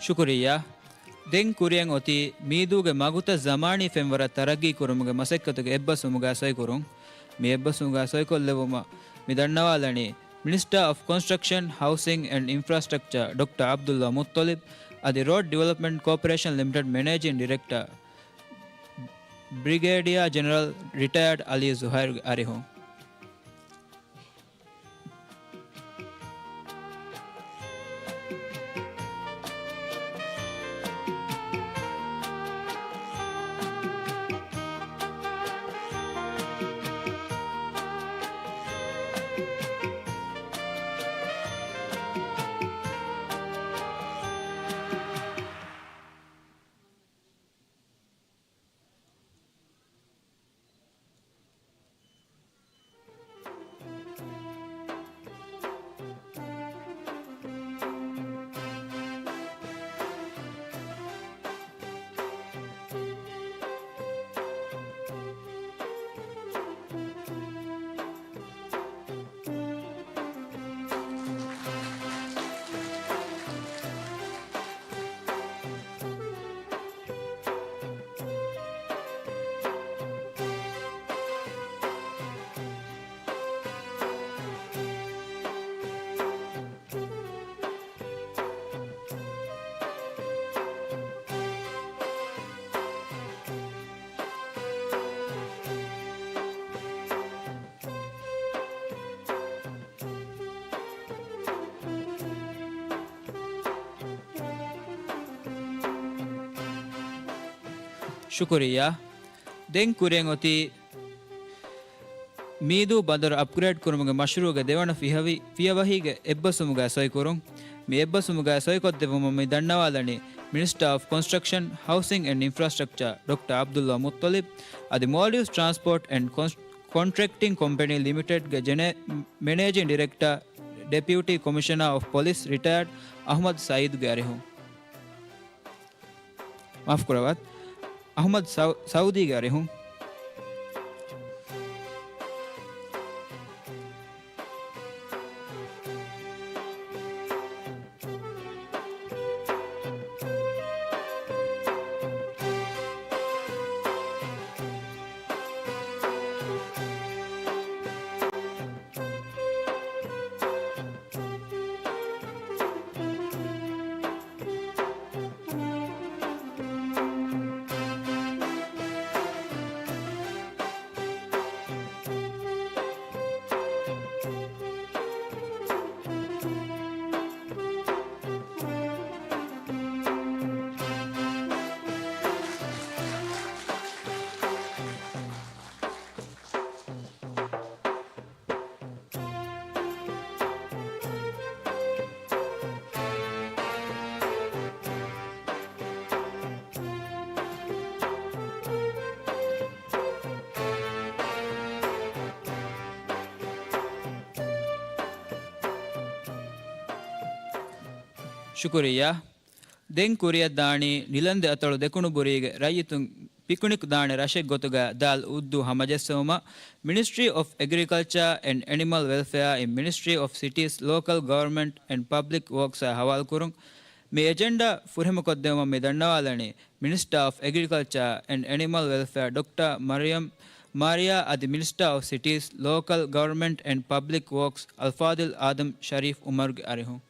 ޝުކުރިއްޔާ. ދެން ކުރިއަށް އޮތީ މީދޫގެ މަގުތައް ޒަމާނީ ފެންވަރަށް ތަރައްގީ ކުރުމުގެ މަސައްކަތުގެ އެއްބަސްވުމުގަ ސޮއިކުރުން. މި އެއްބަސްވުމުގަ ސޮއިކޮށްލެއްވުމަށް މި ދަންނަވާލަނީ މިނިސްޓާ އޮފް ކޮންސްޓްރަކްޝަން، ހައުސިން އެންޑް އިންފްރާސްޓްރަކްޗާ ޑޮކްޓަރ ޢަބްދުﷲ މުއްޠަލިބް އަދި ރޯޑް ޑިވެލޮޕްމަންޓް ކޯޕަރޭޝަން ލިމިޓެޑް މެނޭޖިން ޑިރެކްޓާ ބްރިގޭޑިއާ ޖެނެރަލް ރިޓަޔާޑް ޢަލީ ޒުހައިރުގެ އަރިހުން. ޝުކުރިއްޔާ. ދެން ކުރިއަށް އޮތީ މީދޫ ބަނދަރު އަޕްގްރޭޑް ކުރުމުގެ މަޝްރޫޢުގެ ދެވަނަ ފިޔަވަހި-، ފިޔަވަހީގެ އެއްބަސްވުމުގައި ސޮއިކުރުން. މި އެއްބަސްވުމުގައި ސޮއިކޮށްދެއްވުމަށް މި ދަންނަވާލަނީ މިނިސްޓާ އޮފް ކޮންސްޓްރަކްޝަން، ހައުސިން އެންޑް އިންފްރާސްޓްރަކްޗާ ޑޮކްޓަރ ޢަބްދުﷲ މުއްޠަލިބް އަދި މޯލްޑިވްސް ޓްރާންސްޕޯޓް އެންޑް ކޮންސް-، ކޮންޓްރެކްޓިން ކޮމްޕެނީ ލިމިޓެޑްގެ ޖެނެ-، މެނޭޖިން ޑިރެކްޓަރ، ޑެޕިއުޓީ ކޮމިޝަނަރ އޮފް ޕޮލިސް ރިޓަޔާޑް އަޙްމަދު ސައީދުގެ އަރިހުން. މާފުކުރައްވާ. އަޙްމަދު ސައު-، ސައުދީގެ އަރިހުން. ޝުކުރިއްޔާ. ދެން ކުރިއަށްދާނީ ނިލަންދެ އަތޮޅު ދެކުނުބުރީގެ ރައްޔިތުން ޕިކުނިކް ދާނެ ރަށެއް ގޮތުގަ ދާލް އުއްދޫ ހަމަޖެއްސެވުމަށް މިނިސްޓްރީ އޮފް އެގްރިކަލްޗާ އެންޑް އެނިމަލް ވެލްފެއާ އިން މިނިސްޓްރީ އޮފް ސިޓީސް، ލޯކަލް ގަވަރމަންޓް އެންޑް ޕަބްލިކް ވޯކްސްއާ ހަވާލުކުރުން. މި އެޖެންޑާ ފުރިހަމަކޮށްދެވުމަށް މި ދަންނަވާލަނީ މިނިސްޓާ އޮފް އެގްރިކަލްޗާ އެންޑް އެނިމަލް ވެލްފެއާ ޑޮކްޓަރ މަރިޔަމް މާރިޔާ އަދި މިނިސްޓާ އޮފް ސިޓީސް، ލޯކަލް ގަވަރމަންޓް އެންޑް ޕަބްލިކް ވޯކްސް އަލްފާޟިލް އާދަމް ޝަރީފް އުމަރުގެ އަރިހުން.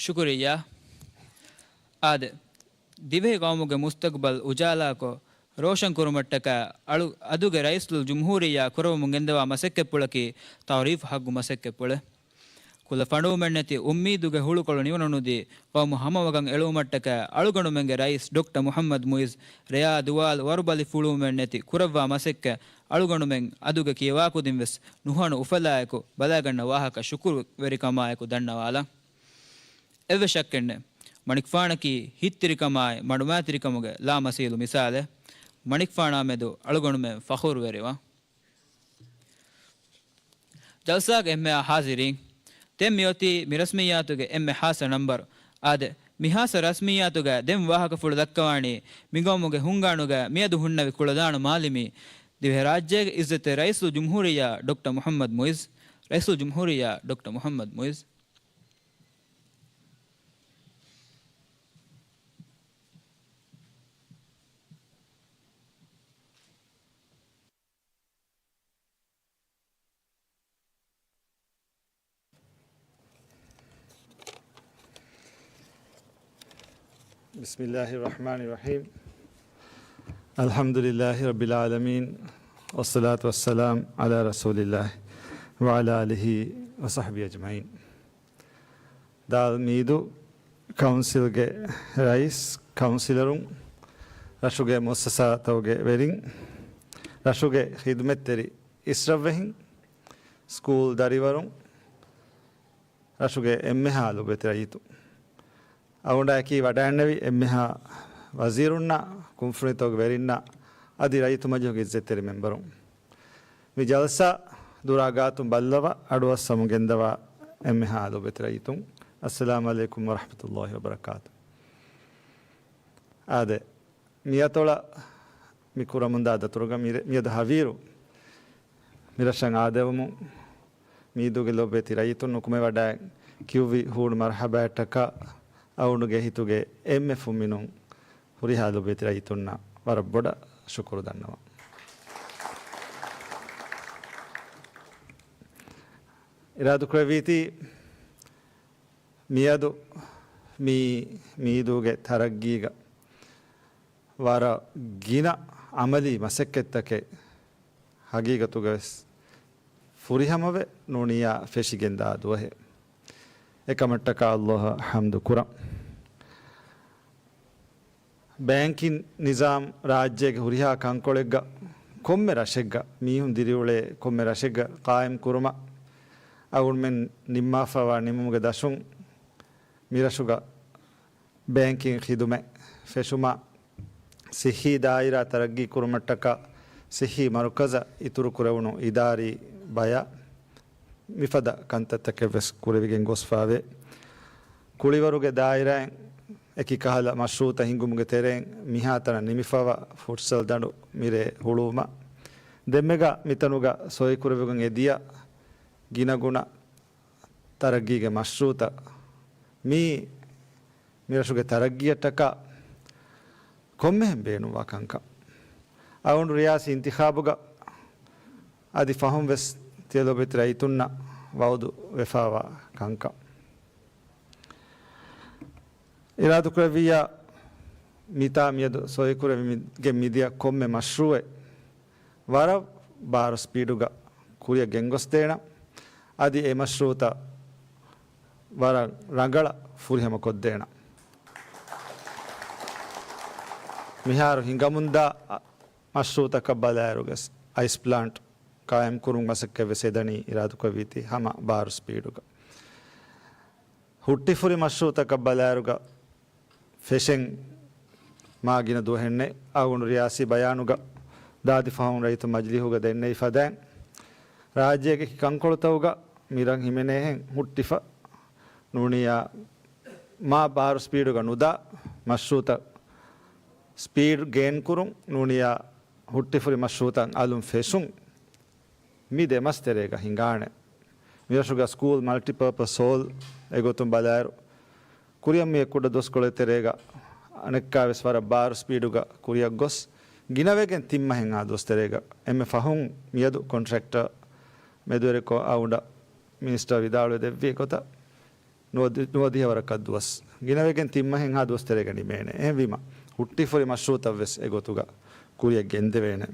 ޝުކުރިއްޔާ. އާދެ، ދިވެހި ޤައުމުގެ މުސްތަޤްބަލް އުޖާލާކޮށް، ރޯޝަން ކުރުމަށްޓަކާ އަޅު-، އަދުގެ ރައީސުލްޖުމްހޫރިއްޔާ ކުރައްވަމުން ގެންދަވާ މަސައްކަތްޕުޅަކީ ތަޢުރީފު ހައްގު މަސައްކަތްޕުޅެއް. ކުލަ ފަނޑުވުމެއްނެތި އުއްމީދުގެ ހުޅުކޮޅު ނިވަނުނުދީ، ޤައުމު ހަމަވަގަން އެޅުވުމަށްޓަކާ އަޅުގަނޑުމެންގެ ރައީސް ޑޮކްޓަރ މުޙައްމަދު މުޢިއްޒު ރެޔާ ދުވާލު ވަރުބަލި ފުޅުވުމެއްނެތި ކުރައްވާ މަސައްކަތް އަޅުގަނޑުމެން އަދުގެ ކިޔަވާކުދިން ވެސް ނުހަނު އުފަލާއެކު ބަލާގަންނަ ވާހަކަ ޝުކުރުވެރިކަމާއެކު ދަންނަވާލަން. އެއްވެސް ޝައްކެއްނެތް، މަނިކުފާނަކީ ހިތްތިރިކަމާއި މަޑުމައިތިރިކަމުގެ ލާމަސީލު މިސާލެއް. މަނިކުފާނާ މެދު އަޅުގަނޑުމެން ފަޚުރުވެރިވާ. ޖަލްސާގެ އެންމެހާ ޙާޟިރީން، ދެން މިއޮތީ މި ރަސްމިއްޔާތުގެ އެންމެ ޚާއްޞަ ނަންބަރު. އާދެ، މި ޚާއްޞަ ރަސްމިއްޔާތުގަ ދެން ވާހަކަފުޅު ދައްކަވާނީ މިގައުމުގެ ހުންގާނުގަ މިއަދު ހުންނެވި ކުޅަދާނަ މާލެމީ، ދިވެހިރާއްޖޭގެ ޢިއްޒަތްތެރި ރައީސުލްޖުމްހޫރިއްޔާ ޑޮކްޓަރ މުޙައްމަދު މުޢިއްޒު، ރައީސުލްޖުމްހޫރިއްޔާ ޑޮކްޓަރ މުޙައްމަދު މުޢިއްޒު. بسم الله الرحمن الرحيم. الحمد لله رب العالمين. والصلاة والسلام على رسول الله وعلى آله وصحبه أجمعين. ދާލް މީދޫ ކައުންސިލްގެ ރައީސް، ކައުންސިލަރުން، ރަށުގެ މުއައްސަސާތަކުގެ ވެރިން، ރަށުގެ ޚިދުމަތްތެރި އިސްރަށްވެހިން، ސްކޫލް ދަރިވަރުން، ރަށުގެ އެންމެހާ ލޮބުވެތި ރައްޔިތުން. އަޅުގަނޑާއެކީ ވަޑައިގެންނެވި އެންމެހާ ވަޒީރުންނާ، ކުންފުނިތަކުގެ ވެރިންނާ، އަދި ރައްޔިތު މަޖިލީހުގެ އިއްޒަތްތެރި މެންބަރުން. މި ޖަލްސާ ދުރާ ގާތުން ބައްލަވާ، އަޑުއައްސަމުން ގެންދަވާ އެންމެހާ ލޮބުވެތި ރައްޔިތުން، އައްސަލާމު ޢަލައިކުމް ވަރަޙްމަތުﷲި ވަބަރަކާތު. އާދެ، މި އަތޮޅަށް މި ކުރަމުންދާ ދަތުރުގަ މި-، މިއަދު ހަވީރު މިރަށަށް އާދެވުމުން، މީދޫގެ ލޮބުވެތި ރައްޔިތުން ނުކުމެވަޑައި ކިޔުއްވި ހޫނު މަރުޙަބާއަށްޓަކާ، އަޅުގަނޑުގެ ހިތުގެ އެންމެ ފުންމިނުން ހުރިހާ ލޮބުވެތި ރައްޔިތުންނަށް ވަރަށް ބޮޑަށް ޝުކުރު ދަންނަވަން. އިރާދަކުރެއްވީތީ، މިއަދު މި މީދޫގެ ތަރައްގީގަ ވަރަށް ގިނަ އަމަލީ މަސައްކަތްތަކެއް ހަގީގަތުގަވެސް ފުރިހަމަވެ ނޫނިއްޔާ ފެށިގެންދާ ދުވަހެއް. އެކަމަށްޓަކާ ﷲ އަށް ޙަމްދު ކުރަން. ބޭންކިން ނިޒާމް ރާއްޖޭގެ ހުރިހާ ކަންކޮޅެއްގަ ކޮންމެ ރަށެއްގަ މީހުން ދިރިއުޅޭ ކޮންމެ ރަށެއްގަ ޤާއިމް ކުރުމަށް އަޅުގަނޑުމެން ނިންމާފައިވާ ނިންމުމުގެ ދަށުން މިރަށުގަ ބޭންކިން ޚިދުމަތް ފެށުމަށް، ޞިއްޙީ ދާއިރާ ތަރައްގީ ކުރުމަށްޓަކާ ޞިއްޙީ މަރުކަޒަށް އިތުރު ކުރެވުނު އިދާރީ ބަޔަށް މިފަދަ ކަންތައްތަކެއް ވެސް ކުރެވިގެން ގޮސްފާވޭ. ކުޅިވަރުގެ ދާއިރާއިން އެކި ކަހަލަ މަޝްރޫޢުތައް ހިންގުމުގެ ތެރެއިން މިހާތަނަށް ނިމިފަވާ ފުޓްސަލް ދަނޑު މިރޭ ހުޅުވުމަށް، ދެންމެގަ މިތަނުގަ ސޮއިކުރެވިގެން އެދިޔަ ގިނަގުނަ ތަރައްގީގެ މަޝްރޫޢުތައް މީ މިރަށުގެ ތަރައްގީއަށްޓަކާ ކޮންމެހެން ބޭނުންވާ ކަންކަން. އަޅުގަނޑު ރިޔާސީ އިންތިޚާބުގަ އަދި ފަހުން ވެސް ތިޔަ ލޮބުވެތި ރައްޔިތުންނަށް ވަޢުދު ވެފައިވާ ކަންކަން. އިރާދަކުރެއްވިއްޔާ މިތާ މިއަދު ސޮއިކުރެވިގެން މިދިޔަ ކޮންމެ މަޝްރޫޢެއް ވަރަށް ބާރު ސްޕީޑުގަ ކުރިއަށް ގެންގޮސްދޭނަން، އަދި އެ މަޝްރޫޢުތައް ވަރަށް ރަނގަޅަށް ފުރިހަމަކޮށްދޭނަން. މިހާރު ހިނގަމުންދާ މަޝްރޫޢުތަކަށް ބަލާއިރުގަސް އައިސް ޕްލާންޓް ޤާއިމްކުރުން މަސައްކަތްވެސް އެދަނީ އިރާދަކުރެއްވީތީ ހަމަ ބާރު ސްޕީޑުގަ. ހުއްޓިފުރި މަޝްރޫޢުތަކަށް ބަލާއިރުގަ ފެށެން މާ ގިނަ ދުވަހެއްނެތް. އަޅުގަނޑު ރިޔާސީ ބަޔާނުގަ ދާދި ފަހުން ރައްޔިތު މަޖިލީހުގަ ދެންނެވި ފަދައިން، ރާއްޖޭގެ ކަންކޮޅުތަކުގަ މިރަށް ހިމެނޭހެން ހުއްޓިފަ ނޫނިއްޔާ މާ ބާރު ސްޕީޑުގަ ނުދާ މަޝްރޫޢުތައް ސްޕީޑް ގެއިން ކުރުން ނޫނިއްޔާ ހުއްޓިފުރި މަޝްރޫޢުތައް އަލުން ފެށުން މި ދެ މަސް ތެރޭގަ ހިނގާނެ. މިރަށުގަ ސްކޫލް މަލްޓިޕާޕަސް ހޯލް އެގޮތުން ބަލާއިރު، ކުރިއަށް މި އެ ކުޑަ ދުވަސްކޮޅެއް ތެރޭގަ އަނެއްކާވެސް ވަރަށް ބާރު ސްޕީޑުގަ ކުރިއަށް ގޮސް، ގިނަވެގެން ތިން މަހެއްހާ ދުވަސް ތެރޭގަ އެންމެ ފަހުން މިއަދު ކޮންޓްރެކްޓަރ މެދުވެރިކޮށް އަޅުގަނޑަށް މިނިސްޓަރ ވިދާޅުވެ ދެއްވި ގޮތަށް، ނުވަދި-، ނުވަދިހަ ވަރަކަށް ދުވަސް. ގިނަވެގެން ތިން މަހެއްހާ ދުވަސް ތެރޭގަ ނިމޭނެ. އެހެންވީމަ، ހުއްޓިފުރި މަޝްރޫޢުތައްވެސް އެގޮތުގަ ކުރިއަށް ގެންދެވޭނެ.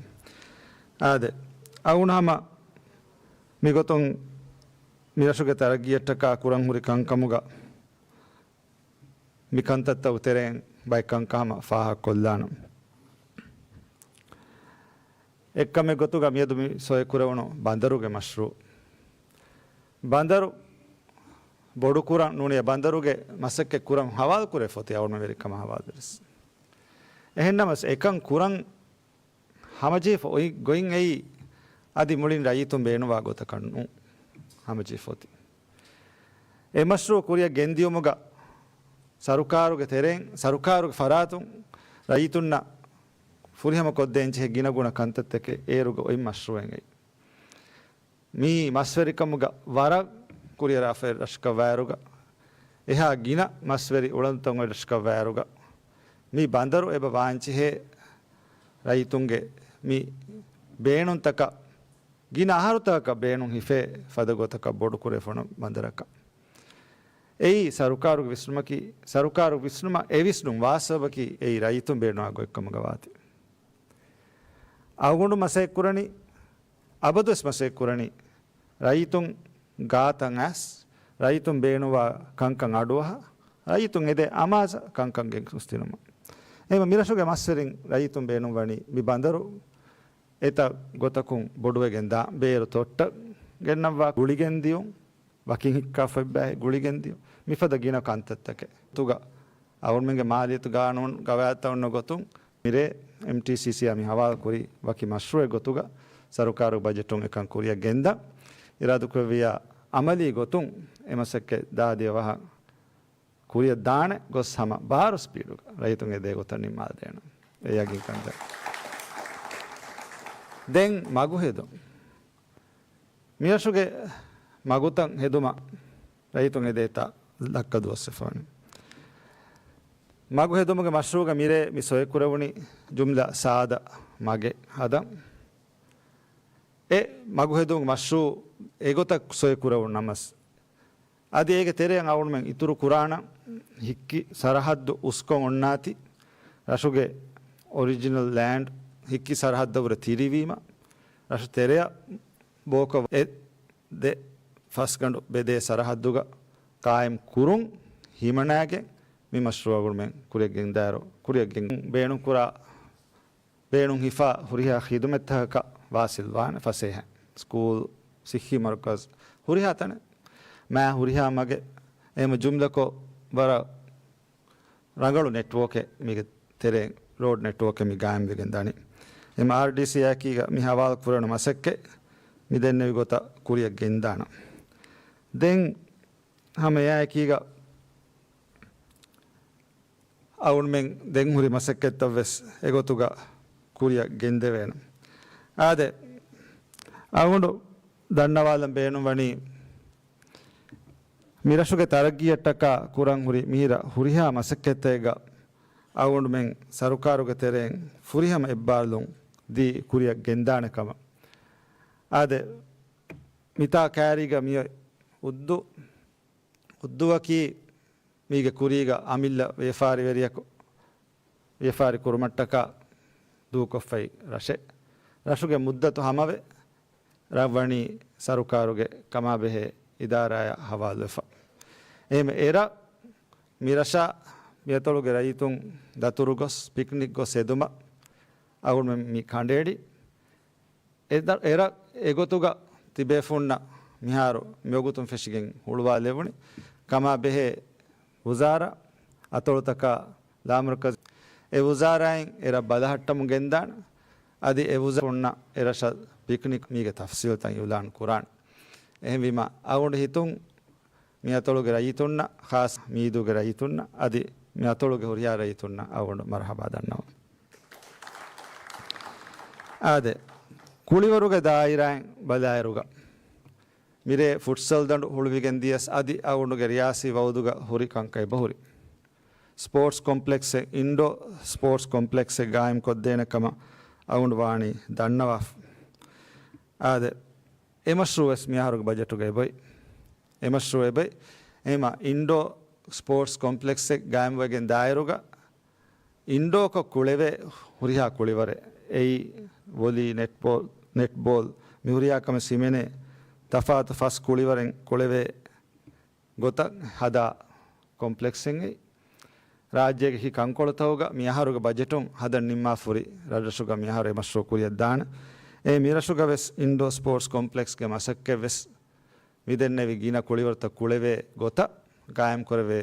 އާދެ، އަޅުގަނޑު ހަމަ މިގޮތުން މިރަށުގެ ތަރައްގީއަށްޓަކާ ކުރަން ހުރި ކަންކަމުގަ މި ކަންތައްތަކުގެ ތެރެއިން ބައެއް ކަންކަން ހަމަ ފާހަގަކޮށްލާނަން. އެއްކަމެއް ގޮތުގަ މިއަދު މި ސޮއިކުރެވުނު ބަނދަރުގެ މަޝްރޫޢު. ބަނދަރު ބޮޑުކުރަން ނޫނީ، ބަނދަރުގެ މަސައްކަތް ކުރަން ހަވާލުކުރެވިފަ އޮތީ އަޅުގަނޑުމެން ވެރިކަމާ ހަވާލުވެރިވެސް. އެހެންނަމަވެސް، އެކަން ކުރަން ހަމަޖެހިފަ އޮތް ގޮތް އެއީ އަދި މުޅިން ރައްޔިތުން ބޭނުންވާ ގޮތަކަށް ނޫން. ހަމަޖެހިފަ އޮތީ. އެ މަޝްރޫޢު ކުރިއަށް ގެންދިޔުމުގަ ސަރުކާރުގެ ތެރެއިން، ސަރުކާރުގެ ފަރާތުން ރައްޔިތުންނަށް ފުރިހަމަ ކޮށްދޭން ޖެހޭ ގިނަގުނަ ކަންތައްތަކެއް އޭރުގަ އޮތް މަޝްރޫޢެއް އެއީ. މި މަސްވެރިކަމުގަ ވަރަށް ކުރިއަރާފައި ރަށަކަށް ވާއިރުގަ، އެހާ ގިނަ މަސްވެރި އުޅަނދުތައް އޮތް ރަށަކަށް ވާއިރުގަ، މި ބަނދަރު އެބަ ވާންޖެހޭ ރައްޔިތުންގެ މި ބޭނުންތަކަށް ގިނަ އަހަރުތަކަކަށް ބޭނުން ހިފޭ ފަދަ ގޮތަކަށް ބޮޑުކުރެވިފަ އޮންނަ ބަނދަރަކަށް. އެއީ ސަރުކާރުގެ ވިސްނުމަކީ، ސަރުކާރުގެ ވިސްނުމަށް އެ ވިސްނުން ވާ ސަބަބަކީ އެއީ ރައްޔިތުން ބޭނުންވާ ގޮތްކަމުގަ ވާތީ. އަޅުގަނޑު މަސައްކަތް ކުރަނީ، އަބަދުވެސް މަސައްކަތް ކުރަނީ، ރައްޔިތުން ގާތަށް އައިސް، ރައްޔިތުން ބޭނުންވާ ކަންކަން އަޑުއަހާ، ރައްޔިތުން އެދޭ އަމާޒަށް ކަންކަން ގެންގޮސްދިނުމަށް. އެހެންވީމަ މިރަށުގެ މަސްވެރިން ރައްޔިތުން ބޭނުންވަނީ މި ބަނދަރު އެތައް ގޮތަކުން ބޮޑުވެގެން ދާން، ބޭރު ތޮއްޓަށް ގެންނަންވާ ގުޅިގެން ދިޔުން، ވަކިން ހިއްކާފައި ބައި ގުޅިގެން ދިޔުން، މިފަދަ ގިނަ ކަންތައްތަކެއް. ތުގަ އަޅުގަނޑުމެންގެ މާލިޔަތު ގާނޫނު ގަވާއިދުތައް އޮންނަ ގޮތުން މިރޭ އެމްޓީސީސީއާ މި ހަވާލު ކުރި ވަކި މަޝްރޫއެއް ގޮތުގަ ސަރުކާރު ބަޖެޓުން އެކަން ކުރިއަށް ގެންދާ. އިރާދަކުރެއްވިޔާ އަމަލީ ގޮތުން އެ މަސައްކަތް ދާދިޔަ ވަހަށް ކުރިއަށް ދާނެ ގޮސް ހަމަ ބާރު ސްޕީޑުގަ ރައްޔިތުން އެދޭ ގޮތަށް ނިންމާލަދޭނަން. އެ ޔަގީންކަން ދޭން. ދެން މަގު ހެދުން. މިރަށުގެ މަގުތައް ހެދުމަށް ރައްޔިތުން އެދޭތާ ލައްކަ ދުވަސްވެފަވަނީ. މަގު ހެދުމުގެ މަޝްރޫގަ މިރޭ މި ސޮއިކުރެވުނީ ޖުމްލަ ސާދަ މަގެއް ހަދަން. އެ މަގު ހެދުމުގެ މަޝްރޫ އެގޮތަށް ސޮއިކުރެވުނު ނަމަސް، އަދި އޭގެ ތެރެއަށް އަޅުގަނޑުމެން އިތުރު ކުރާނަން ހިއްކި ސަރަހައްދު އުސްކޮށް އޮންނާތީ، ރަށުގެ އޮރިޖިނަލް ލޭންޑް ހިއްކި ސަރަހައްދަށްވުރެ ތިރިވީމަ، ރަށު ތެރެއަށް ބޯކޮށް އެ ދެ ފަސްގަނޑު ބެދޭ ސަރަހައްދުގަ ޤާއިމް ކުރުން ހިމަނާގެން މި މަޝްރޫއަށް އަޅުގަނޑުމެން ކުރިއަށް ގެންދާއިރު، ކުރިއަށް ގެން ބޭނުންކުރާ ބޭނުން ހިފާ ހުރިހާ ޚިދުމަތްތަކަކަށް ވާސިލްވާނެ ފަސޭހަ. ސްކޫލް، ސިއްހީ މަރުކަޒް، ހުރިހާ ތަނެއް، މާ ހުރިހާ މަގެއް، އެހެން ޖުމްލަކޮށް ވަރަށް ރަނގަޅު ނެޓްވޯކެއް މީގެ ތެރެއިން، ރޯޑް ނެޓްވޯކެއް މި ގާއިމްވެގެން ދަނީ. އެމްއާރްޑީސީއާއެކީގަ މި ހަވާލު ކުރެވުނު މަސައްކަތް މި ދެންނެވި ގޮތަށް ކުރިއަށް ގެންދާނަން. ދެން ހަމަ އެއާއެކީގަ އަޅުގަނޑުމެން ދެން ހުރި މަސައްކަތްތައް ވެސް އެގޮތުގަ ކުރިއަށް ގެންދެވޭނެ. އާދެ، އަޅުގަނޑު ދަންނަވާލަން ބޭނުންވަނީ، މިރަށުގެ ތަރައްގީއަށްޓަކާ ކުރަން ހުރި މިހިރަ ހުރިހާ މަސައްކަތްތަކެއްގަ އަޅުގަނޑުމެން ސަރުކާރުގެ ތެރެއިން ފުރިހަމަ އެއްބާރުލުން ދީ ކުރިއަށް ގެންދާނެ ކަމަށް. އާދެ، މިތާ ކައިރީގަ މިއޮތް އުއްދު، އުއްދުއަކީ މީގެ ކުރީގަ އަމިއްލަ ވިޔަފާރިވެރިޔަކު ވިޔަފާރި ކުރުމަށްޓަކާ ދޫކޮށްފައި ރަށެއް. ރަށުގެ މުއްދަތު ހަމަވެ، ރަށް ވަނީ ސަރުކާރުގެ ކަމާބެހޭ އިދާރާއަށް ހަވާލުވެފަ. އެހެން އެރަށް މިރަށާ މިއަތޮޅުގެ ރައްޔިތުން ދަތުރުގޮސް ޕިކްނިކް ގޮސް އެދުމަށް އަޅުގަނޑުމެން މި ކަނޑައެޅި. އެ ދަ-، އެރަށް އެގޮތުގަ ތިބޭފުންނަށް މިހާރު މިވަގުތުން ފެށިގެން ހުޅުވާލެވުނީ ކަމާ ބެހޭ ވުޒާރާ އަތޮޅުތަކާ ލާމަރުކަޒު. އެ ވުޒާރާއިން އެރަށް ބަލަހައްޓަމުން ގެންދާނެ. އަދި އެ ވުޒާރާ އެރަށަށް ޕިކްނިކް މީގެ ތަފްސީލްތައް އިއުލާން ކުރާނެ. އެހެންވީމަ އަޅުގަނޑު ހިތުން މި އަތޮޅުގެ ރައްޔިތުންނަށް، ޚާއްސަ މީދޫގެ ރައްޔިތުންނަށް އަދި މި އަތޮޅުގެ ހުރިހާ ރައްޔިތުންނަށް އަޅުގަނޑު މަރުޙަބާ ދަންނަވަން. އާދެ، ކުޅިވަރުގެ ދާއިރާއިން ބަލާއިރުގަ މިރޭ ފުޓްސަލް ދަނޑު ހުޅުވިގެން ދިޔަސް އަދި އަޅުގަނޑުގެ ރިޔާސީ ވައުދުގަ ހުރި ކަންކަން އެބަހުރި. ސްޕޯޓްސް ކޮމްޕްލެކްސެއް، އިންޑޯ ސްޕޯޓްސް ކޮމްޕްލެކްސެއް ގާއިމް ކޮށްދޭނެ ކަމަށް އަޅުގަނޑު ވާނީ ދަންނަވާފަ. އާދެ، އެ މަޝްރޫއު ވެސް މިއަހަރުގެ ބަޖެޓުގަ އެބައޮތް. އެ މަޝްރޫއު އެބައޮތް. އެހެމަ އިންޑޯ ސްޕޯޓްސް ކޮމްޕްލެކްސެއް ގާއިމްވެގެން ދާއިރުގަ އިންޑޯކޮށް ކުޅެވޭ ހުރިހާ ކުޅިވަރެއް. އެއީ ވޮލީ، ނެޓްބޯލް، ނެޓްބޯލް، މި ހުރިހާ ކަމެއް ސިމެނޭ ތަފާތު ފަސް ކުޅިވަރެއް ކުޅެވޭ ގޮތަށް ހަދާ ކޮމްޕްލެކްސެއް އެއީ. ރާއްޖޭގެ ހި ކަންކޮޅުތަކުގަ މި އަހަރުގެ ބަޖެޓުން ހަދަން ނިންމާފަ ހުރި ރަށްރަށުގަ މި އަހަރު އެ މަޝްރޫއު ކުރިއަށް ދާނެ. އެ މި ރަށުގަ ވެސް އިންޑޯ ސްޕޯޓްސް ކޮމްޕްލެކްސްގެ މަސައްކަތް ވެސް މި ދެންނެވި ގިނަ ކުޅިވަރުތައް ކުޅެވޭ ގޮތަށް ގާއިމް ކުރެވޭ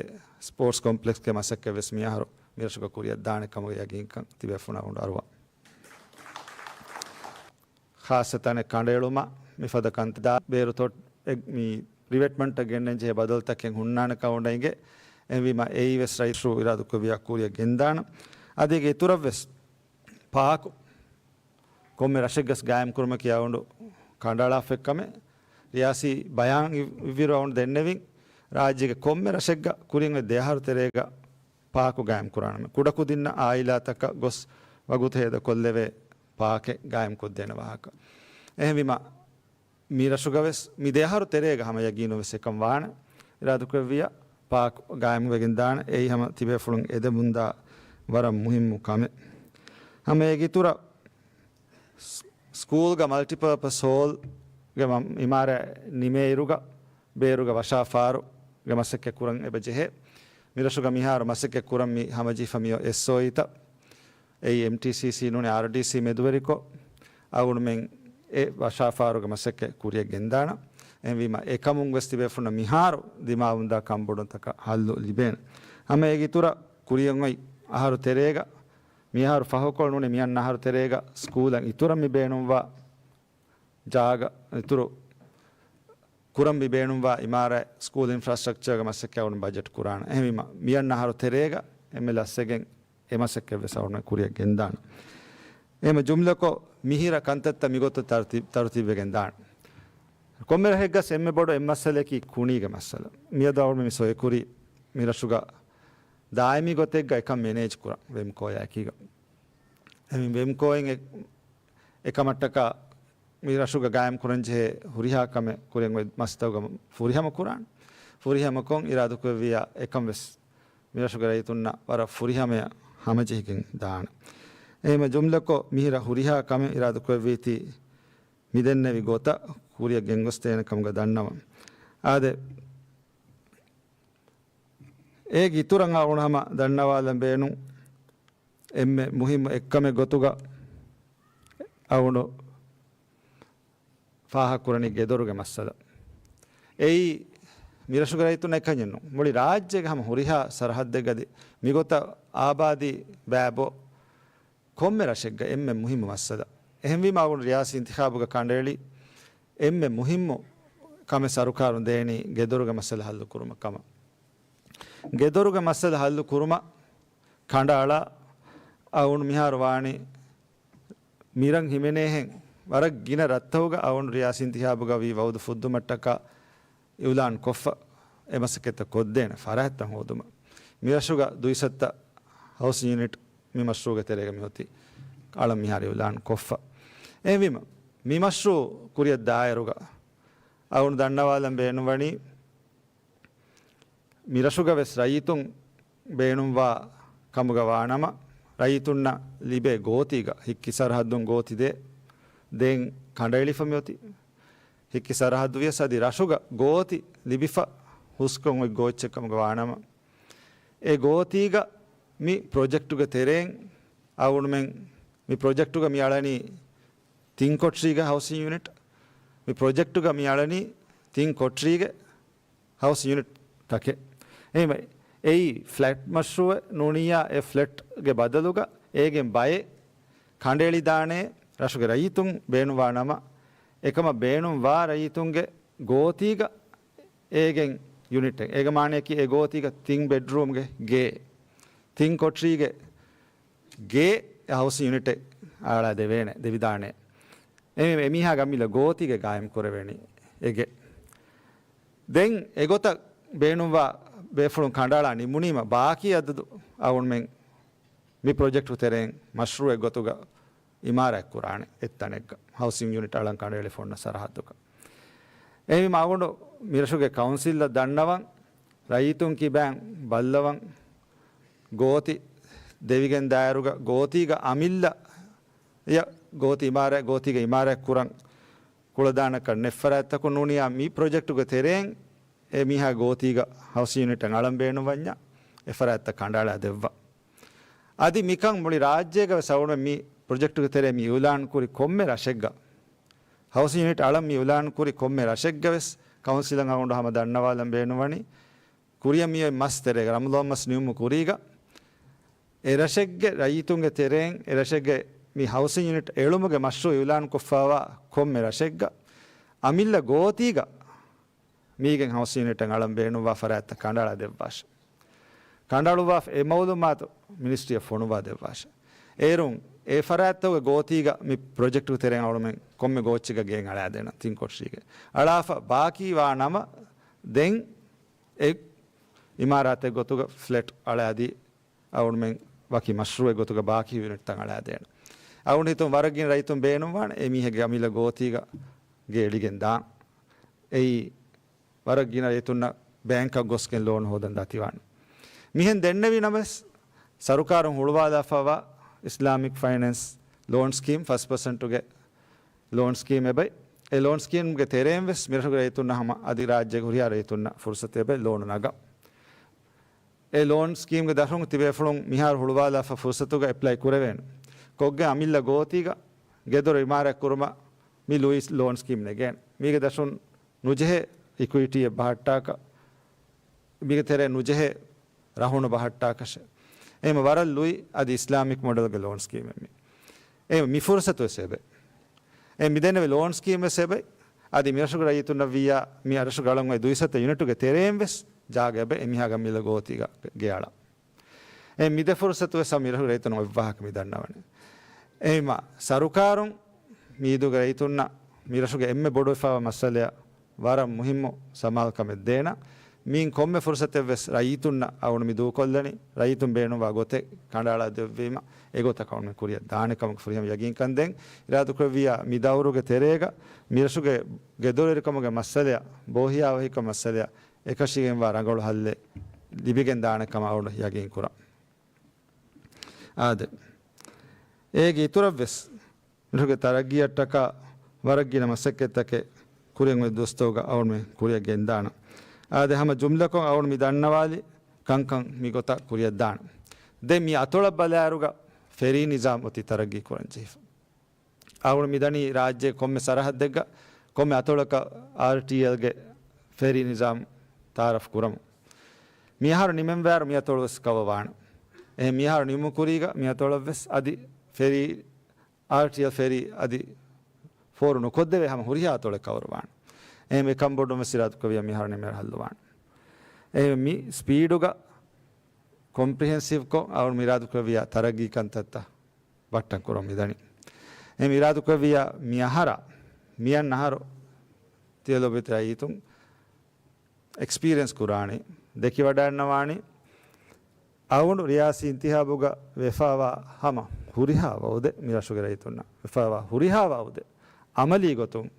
ސްޕޯޓްސް ކޮމްޕްލެކްސްގެ މަސައްކަތް ވެސް މި އަހަރު މި ރަށުގަ ކުރިއަށް ދާނެ ކަމުގެ ޔަގީންކަން ތިބޭފުޅުންނަށް އަރުވާ. ޚާއްޞަ ތަނެއް ކަނޑައެޅުމަށް މިފަދަ ކަންތައް ދާ ބޭރު ތޮ-، އެ-، މި ރިވެޓްމަންޓަށް ގެންނަން ޖެހޭ ބަދަލުތަކެއް ހުންނާނެ ކަމަށް އެނގޭ. އެހެންވީމަ އެއީ ވެސް ރައީސް އިރާދަކުރެއްވިޔާ ކުރިއަށް ގެންދާނަން. އަދި އޭގެ އިތުރަށް ވެސް ޕާކު ކޮންމެ ރަށެއްގަސް ގާއިމް ކުރުމަކީ އަޅުގަނޑު ކަނޑައަޅާފައި ކަމެއް. ރިޔާސީ ބަޔާން އި-، އިއްވިއިރު އަޅުގަނޑު ދެންނެވިން، ރާއްޖޭގެ ކޮންމެ ރަށެއްގަ ކުރިން އޮތް ދެއަހަރު ތެރޭގަ ޕާކު ގާއިމް ކުރާނަމޭ. ކުޑަކުދިންނަށް އާއިލާތަކަށް ގޮސް ވަގުތު ހޭދަކޮށްލެވޭ ޕާކެއް ގާއިމް ކޮށްދޭނެ ވާހަކަ. އެހެންވީމަ، މި ރަށުގަ ވެސް މި ދެއަހަރު ތެރޭގަ ހަމަ ޔަގީނުން ވެސް އެކަން ވާނެ. އިރާދަކުރެއްވިއްޔާ ޕާކް ގާއިމްވެގެން ދާނެ. އެއީ ހަމަ ތިބޭފުޅުން އެދެމުންދާ ވަރަށް މުހިއްމު ކަމެއް. ހަމަ އޭގެ އިތުރަށް ސް-، ސްކޫލްގަ މަލްޓިޕާޕަސް ހޯލްގެ މަ-، އިމާރާތް ނިމޭއިރުގަ ބޭރުގަ ވަށާފާރުގެ މަސައްކަތް ކުރަން އެބަ ޖެހޭ. މި ރަށުގަ މިހާރު މަސައްކަތް ކުރަން މި ހަމަޖެހިފަ މިއޮތް އެސްއޯއީތައް އެއީ އެމްޓީސީސީ ނޫނީ އާރްޑީސީ މެދުވެރިކޮށް، އަޅުގަނޑުމެން އެ ވަށާފާރުގެ މަސައްކަތް ކުރިއަށް ގެންދާނަން. އެހެންވީމަ، އެކަމުން ވެސް ތިބޭފުޅުންނަށް މިހާރު ދިމާވުންދާ ކަންބޮޑުންތަކަށް ހައްލު ލިބޭނެ. ހަމަ އޭގެ އިތުރަށް ކުރިއަށް އޮތް އަހަރު ތެރޭގަ، މިއަހަރު ފަހުކޮޅު ނޫނީ މިއަންނަ އަހަރު ތެރޭގަ ސްކޫލަށް އިތުރަށް މި ބޭނުންވާ ޖާގަ، އިތުރު ކުރަން މި ބޭނުންވާ އިމާރާތް، ސްކޫލް އިންފްރާސްޓްރަކްޗާގެ މަސައްކަތް އަޅުގަނޑު ބަޖެޓް ކުރާނެ. އެހެންވީމަ، މިއަންނަ އަހަރު ތެރޭގަ އެންމެ ލަސްވެގެން އެ މަސައްކަތް ވެސް އަޅުގަނޑު ކުރިއަށް ގެންދާނެ. އެހެން ޖުމްލަކޮށް، މިހިރަ ކަންތައްތައް މިގޮތަށް ތަރުތީ-، ތަރުތީބުވެގެން ދާނެ. ކޮންމެ ރަށެއްގަސް އެންމެ ބޮޑު އެއް މައްސަލައަކީ ކުނީގެ މައްސަލަ. މިއަދު އަޅުގަނޑު މި ސޮއިކުރީ މި ރަށުގަ ދާއިމީ ގޮތެއްގަ އެކަން މެނޭޖް ކުރަން ވެމްކޯއާ އެކީގަ. އެ ވެމްކޯއިން އެ-، އެކަމަށްޓަކާ މި ރަށުގަ ގާއިމް ކުރަން ޖެހޭ ހުރިހާ ކަމެއް ކުރިއަށް އޮތް މަސްތަކުގަ ފުރިހަމަ ކުރާނެ. ފުރިހަމަކޮށް އިރާދަކުރެއްވިއްޔާ އެކަން ވެސް މި ރަށުގެ ރައްޔިތުންނަށް ވަރަށް ފުރިހަމަޔަށް ހަމަޖެހިގެން ދާނެ. އެހެންވީމަ ޖުމްލަކޮށް، މިހިރަ ހުރިހާ ކަމެއް އިރާދަކުރެއްވީތީ މިދެންނެވި ގޮތަށް ކުރިއަށް ގެންގޮސްދޭނެ ކަމުގަ ދަންނަވަން. އާދެ، އޭގެ އިތުރަށް އަޅުގަނޑު ހަމަ ދަންނަވާލަން ބޭނުން އެންމެ މުހިއްމު އެއްކަމެއް ގޮތުގަ އަޅުގަނޑު ފާހަގަކުރަނީ ގެދޮރުގެ މައްސަލަ. އެއީ މިރަށުގެ ރައްޔިތުންނަށް އެކަންޏެއް ނޫން. މުޅި ރާއްޖޭގެ ހަމަ ހުރިހާ ސަރަހައްދެއްގަ އަދި މިގޮތަށް އާބާދީ ބައިބޮ ކޮންމެ ރަށެއްގަ އެންމެ މުހިއްމު މައްސަލަ. އެހެންވީމަ އަޅުގަނޑު ރިޔާސީ އިންތިޚާބުގަ ކަނޑައެޅި އެންމެ މުހިއްމު ކަމެއް ސަރުކާރުން ދޭނީ ގެދޮރުގެ މައްސަލަ ހައްލު ކުރުމަށް ކަމަށް. ގެދޮރުގެ މައްސަލަ ހައްލު ކުރުމަށް ކަނޑައަޅާ އަޅުގަނޑު މިހާރު ވާނީ މިރަށް ހިމެނޭހެން ވަރަށް ގިނަ ރަށްތަކުގަ އަޅުގަނޑު ރިޔާސީ އިންތިޚާބުގަ ވީ ވައުދު ފުއްދުމަށްޓަކާ އިއުލާން ކޮށްފަ އެ މަސައްކަތްތައް ކޮށްދޭނެ ފަރާތްތައް ހޯދުމަށް. މިރަށުގަ ދުއިސައްތަ ހައުސިން ޔުނިޓް މި މަޝްރޫޢުގެ ތެރޭގަ މިއޮތީ އަޅަން މިހާރު އިއުލާން ކޮށްފަ. އެހެންވީމަ، މި މަޝްރޫޢު ކުރިއަށް ދާއިރުގަ އަޅުގަނޑު ދަންނަވާލަން ބޭނުންވަނީ، މިރަށުގަ ވެސް ރައްޔިތުން ބޭނުންވާ ކަމުގަ ވާނަމަ، ރައްޔިތުންނަށް ލިބޭ ގޯތީގަ ހިއްކި ސަރަހައްދުން ގޯތި ދޭ، ދޭން ކަނޑައެޅިފަ މިއޮތީ. ހިއްކި ސަރަހައްދު ވިޔަސް އަދި ރަށުގަ ގޯތި ލިބިފަ ހުސްކޮށް އޮތް ގޯއްޗެއް ކަމުގަ ވާނަމަ، އެ ގޯތީގަ މި ޕްރޮޖެކްޓުގެ ތެރެއިން އަޅުގަނޑުމެން މި ޕްރޮޖެކްޓުގަ މި އަޅަނީ ތިން ކޮޓަރީގެ ހައުސިން ޔުނިޓް، މި ޕްރޮޖެކްޓުގަ މި އަޅަނީ ތިން ކޮޓަރީގެ ހައުސިން ޔުނިޓް ތަކެއް. އެހެންވެ، އެއީ ފްލެޓް މަޝްރޫޢެއް ނޫނިއްޔާ، އެ ފްލެޓްގެ ބަދަލުގަ އޭގެން ބައެއް ކަނޑައެޅިދާނޭ ރަށުގެ ރައްޔިތުން ބޭނުންވާ ނަމަ، އެކަމަށް ބޭނުންވާ ރައްޔިތުންގެ ގޯތީގަ އޭގެން ޔުނިޓެއް. އޭގެ މާނަޔަކީ އެ ގޯތީގަ ތިން ބެޑްރޫމްގެ ގޭ، ތިން ކޮޓަރީގެ ގޭ ހައުސިން ޔުނިޓެއް އަޅާ ދެވޭނެ، ދެވިދާނެ. އެ، އެމީހާގެ އަމިއްލަ ގޯތީގަ ގާއިމް ކުރެވޭނީ އެ ގޭ. ދެން އެގޮތަށް ބޭނުންވާ ބޭފުޅުން ކަނޑައަޅާ ނިމުނީމަ، ބާކީ އަދަދު އަޅުގަނޑުމެން މި ޕްރޮޖެކްޓު ތެރެއިން މަޝްރޫޢެއް ގޮތުގަ އިމާރާތް ކުރާނެ އެއްތަނެއްގަ، ހައުސިން ޔުނިޓް އަޅަން ކަނޑައެޅިފަ އޮންނަ ސަރަހައްދުގަ. އެހެންވީމަ އަޅުގަނޑު މިރަށުގެ ކައުންސިލަށް ދަންނަވަން، ރައްޔިތުން ކިބައިން ބައްލަވަން، ގޯތި ދެވިގެން ދާއިރުގަ ގޯތީގަ އަމިއްލަ އެ ގޯތި އިމާރާތް، ގޯތީގަ އިމާރާތް ކުރަން ކުޅަދާނަކަށް ނެތް ފަރާތްތަކުން ނޫނިއްޔާ މި ޕްރޮޖެކްޓުގެ ތެރެއިން އެ މީހާ ގޯތީގަ ހައުސިން ޔުނިޓެއް އަޅަން ބޭނުންވަންޏާ އެ ފަރާތްތައް ކަނޑައަޅާ ދެއްވާ. އަދި މިކަން މުޅި ރާއްޖޭގަ ވެސް އަޅުގަނޑު މި ޕްރޮޖެކްޓުގެ ތެރޭ މި އިއުލާން ކުރި ކޮންމެ ރަށެއްގަ، ހައުސިން ޔުނިޓް އަޅަން މި އިއުލާން ކުރި ކޮންމެ ރަށެއްގަ ވެސް ކައުންސިލަށް އަޅުގަނޑު ހަމަ ދަންނަވާލަން ބޭނުންވަނީ، ކުރިއަށް މިއޮތް މަސް ތެރޭގަ، ރަމަޟާން މަސް ނިމުމުގެ ކުރީގަ، އެ ރަށެއްގެ ރައްޔިތުންގެ ތެރެއިން އެ ރަށެއްގެ މި ހައުސިން ޔުނިޓް އެޅުމުގެ މަޝްރޫޢު އިއުލާން ކޮށްފައިވާ ކޮންމެ ރަށެއްގަ އަމިއްލަ ގޯތީގަ މީގެން ހައުސިން ޔުނިޓެއް އަޅަން ބޭނުންވާ ފަރާތްތައް ކަނޑައަޅާ ދެއްވާށެ. ކަނޑައަޅުއްވާފަ އެ މައުލޫމާތު މިނިސްޓްރީއަށް ފޮނުވާ ދެއްވާށެ. އޭރުން އެ ފަރާތްތަކުގެ ގޯތީގަ މި ޕްރޮޖެކްޓުގެ ތެރެއިން އަޅުމެން ކޮންމެ ގޯއްޗެއްގަ ގޭން އަޅާދޭނަން ތިން ކޮޓަރީގެ. އަޅާފަ ބާކީ ވާ ނަމަ ދެން އެ އިމާރާތެއް ގޮތުގަ ފްލެޓް އަޅާދީ އަޅުމެން ވަކި މަޝްރޫޢެއް ގޮތުގަ ބާކީ ޔުނިޓްތައް އަޅާދޭނަން. އަޅުގަނޑު ހިތުން ވަރަށް ގިނަ ރައްޔިތުން ބޭނުންވާނެ އެ މީހެއްގެ އަމިއްލަ ގޯތީގަ ގޭ އެޅިގެން ދާން. އެއީ ވަރަށް ގިނަ ރައްޔިތުންނަށް ބޭންކަށް ގޮސްގެން ލޯނު ހޯދަން ދަތިވާނެ. މިހެން ދެންނެވި ނަމަވެސް، ސަރުކާރުން ހުޅުވާލާފައިވާ އިސްލާމިކް ފައިނޭންސް ލޯން ސްކީމް، ފަސް ޕަސެންޓުގެ ލޯން ސްކީމް އެބައި. އެ ލޯން ސްކީމްގެ ތެރެއިން ވެސް މިރަށުގެ ރައްޔިތުންނަށް ހަމަ އަދި ރާއްޖޭގެ ހުރިހާ ރައްޔިތުންނަށް ފުރުސަތު އެބައި ލޯނު ނަގަން. އެ ލޯން ސްކީމްގެ ދަށުން ތިބޭފުޅުން މިހާރު ހުޅުވާލާފަ ފުރުސަތުގަ އެޕްލައި ކުރެވޭނެ. ކޮށްގެން އަމިއްލަ ގޯތީގަ ގެދޮރު އިމާރާތް ކުރުމަށް މި ލޫއިސް ލޯން ސްކީމް ނެގޭނެ. މީގެ ދަށުން ނުޖެހޭ އިކުއިޓީއެއް ބަހައްޓާކަށް، މީގެ ތެރޭ ނުޖެހޭ ރަހުނު ބަހައްޓާކަށެއް. އެހެންވީމަ ވަރަށް ލުއި އަދި އިސްލާމިކް މޮޑެލްގެ ލޯން ސްކީމެއް މީ. އެހެންވީމަ މި ފުރުސަތު ވެސް އެބައި. އެހެންވީމަ މި ދެންނެވި ލޯން ސްކީމް ވެސް އެބައި. އަދި މިރަށުގެ ރައްޔިތުންނަށް ވިއްޔާ މި ރަށުގެ އަޅުން އޮތް ދުއިސައްތަ ޔުނިޓުގެ ތެރެއިން ވެސް ޖާގަ އެބައި އެމީހާގެ މިލަ ގޯތީގަ ގެއަޅާ. އެ މި ދެ ފުރުސަތު ވެސް ހަމަ މިރަށުގެ ރައްޔިތުން އޮތް ވާހަކަ މި ދަންނަވަނީ. އެހެންވީމަ ސަރުކާރުން މިއީދުގެ ރައްޔިތުންނަށް މިރަށުގެ އެންމެ ބޮޑުވެފައިވާ މައްސަލައަށް ވަރަށް މުހިއްމު ސަމާލުކަމެއް ދޭނަން. މިއިން ކޮންމެ ފުރުސަތެއް ވެސް ރައްޔިތުންނަށް އަޅުގަނޑު މި ދޫކޮށްލަނީ، ރައްޔިތުން ބޭނުންވާ ގޮތެއް ކަނޑައަޅާ ދެއްވީމަ، އެގޮތަށް އަޅުގަނޑު ކުރިއަށް ދާނެ ކަމަކަށް ފުރިހަމަ ޔަގީންކަން ދޭން. އިރާދަކުރެއްވިއްޔާ މި ދައުރުގެ ތެރޭގަ މިރަށުގެ ގެދޮރުވެރިކަމުގެ މައްސަލައަށް، ބޯހިޔާވަހިކަމުގެ މައްސަލައަށް އެކަށީގެންވާ ރަނގަޅު ހައްލެއް ލިބިގެން ދާނެ ކަމަށް އަޅުގަނޑު ޔަގީން ކުރަން. އާދެ، އޭގެ އިތުރަށް ވެސް މިރަށުގެ ތަރައްގީއަށްޓަކާ ވަރަށް ގިނަ މަސައްކަތްތަކެއް ކުރިއަށް އޮތް ދުވަސްތަކުގަ އަޅުގަނޑުމެން ކުރިއަށް ގެންދާނަން. އާދެ، ހަމަ ޖުމްލަކޮށް އަޅުގަނޑު މި ދަންނަވާލި ކަންކަން މި ގޮތަށް ކުރިއަށް ދާނަން. ދެން މި އަތޮޅަށް ބަލާއިރުގަ ފެރީ ނިޒާމް އޮތީ ތަރައްގީ ކުރަން ޖެހިފަ. އަޅުގަނޑު މިދަނީ ރާއްޖޭގެ ކޮންމެ ސަރަހައްދެއްގަ ކޮންމެ އަތޮޅަކަށް އާރްޓީއެލްގެ ފެރީ ނިޒާމް ތައާރަފް ކުރަމުން. މިއަހަރު ނިމެންވާއިރު މިއަތޮޅު ވެސް ކަވަރ ވާނެ. އެހެން މިއަހަރު ނިމުމު ކުރީގަ މިއަތޮޅަށް ވެސް އަދި ފެރީ، އާރްޓީއެލް ފެރީ އަދި ފޯރު ނުކޮށްދެވޭ ހަމަ ހުރިހާ އަތޮޅެއް ކަވަރ ވާނެ. އެހެން އެކަން ބޮޑުން ވެސް އިރާދަކުރެއްވިއްޔާ މިއަހަރު ނިމެންވާއިރު ހައްލު ވާނެ. އެހެން މި ސްޕީޑުގަ ކޮމްޕްރިހެންސިވްކޮށް އަޅުގަނޑު އިރާދަކުރެއްވިއްޔާ ތަރައްގީ ކަންތައްތައް ބައްޓަން ކުރަމުން މިދަނީ. އެހެން އިރާދަކުރެއްވިއްޔާ މިއަހަރާ، މިއަންނަ އަހަރު ތިޔަ ލޯބިވެތި ރައްޔިތުން އެކްސްޕީރިއެންސް ކުރާނީ، ދެކިވަޑައިގަންނަވާނީ، އަޅުގަނޑު ރިޔާސީ އިންތިހާބުގަ ވެފައިވާ ހަމަ ހުރިހާ ވައުދެއް މި ރަށުގެ ރައްޔިތުންނަށް ވެފައިވާ ހުރިހާ ވައުދެއް އަމަލީ ގޮތުން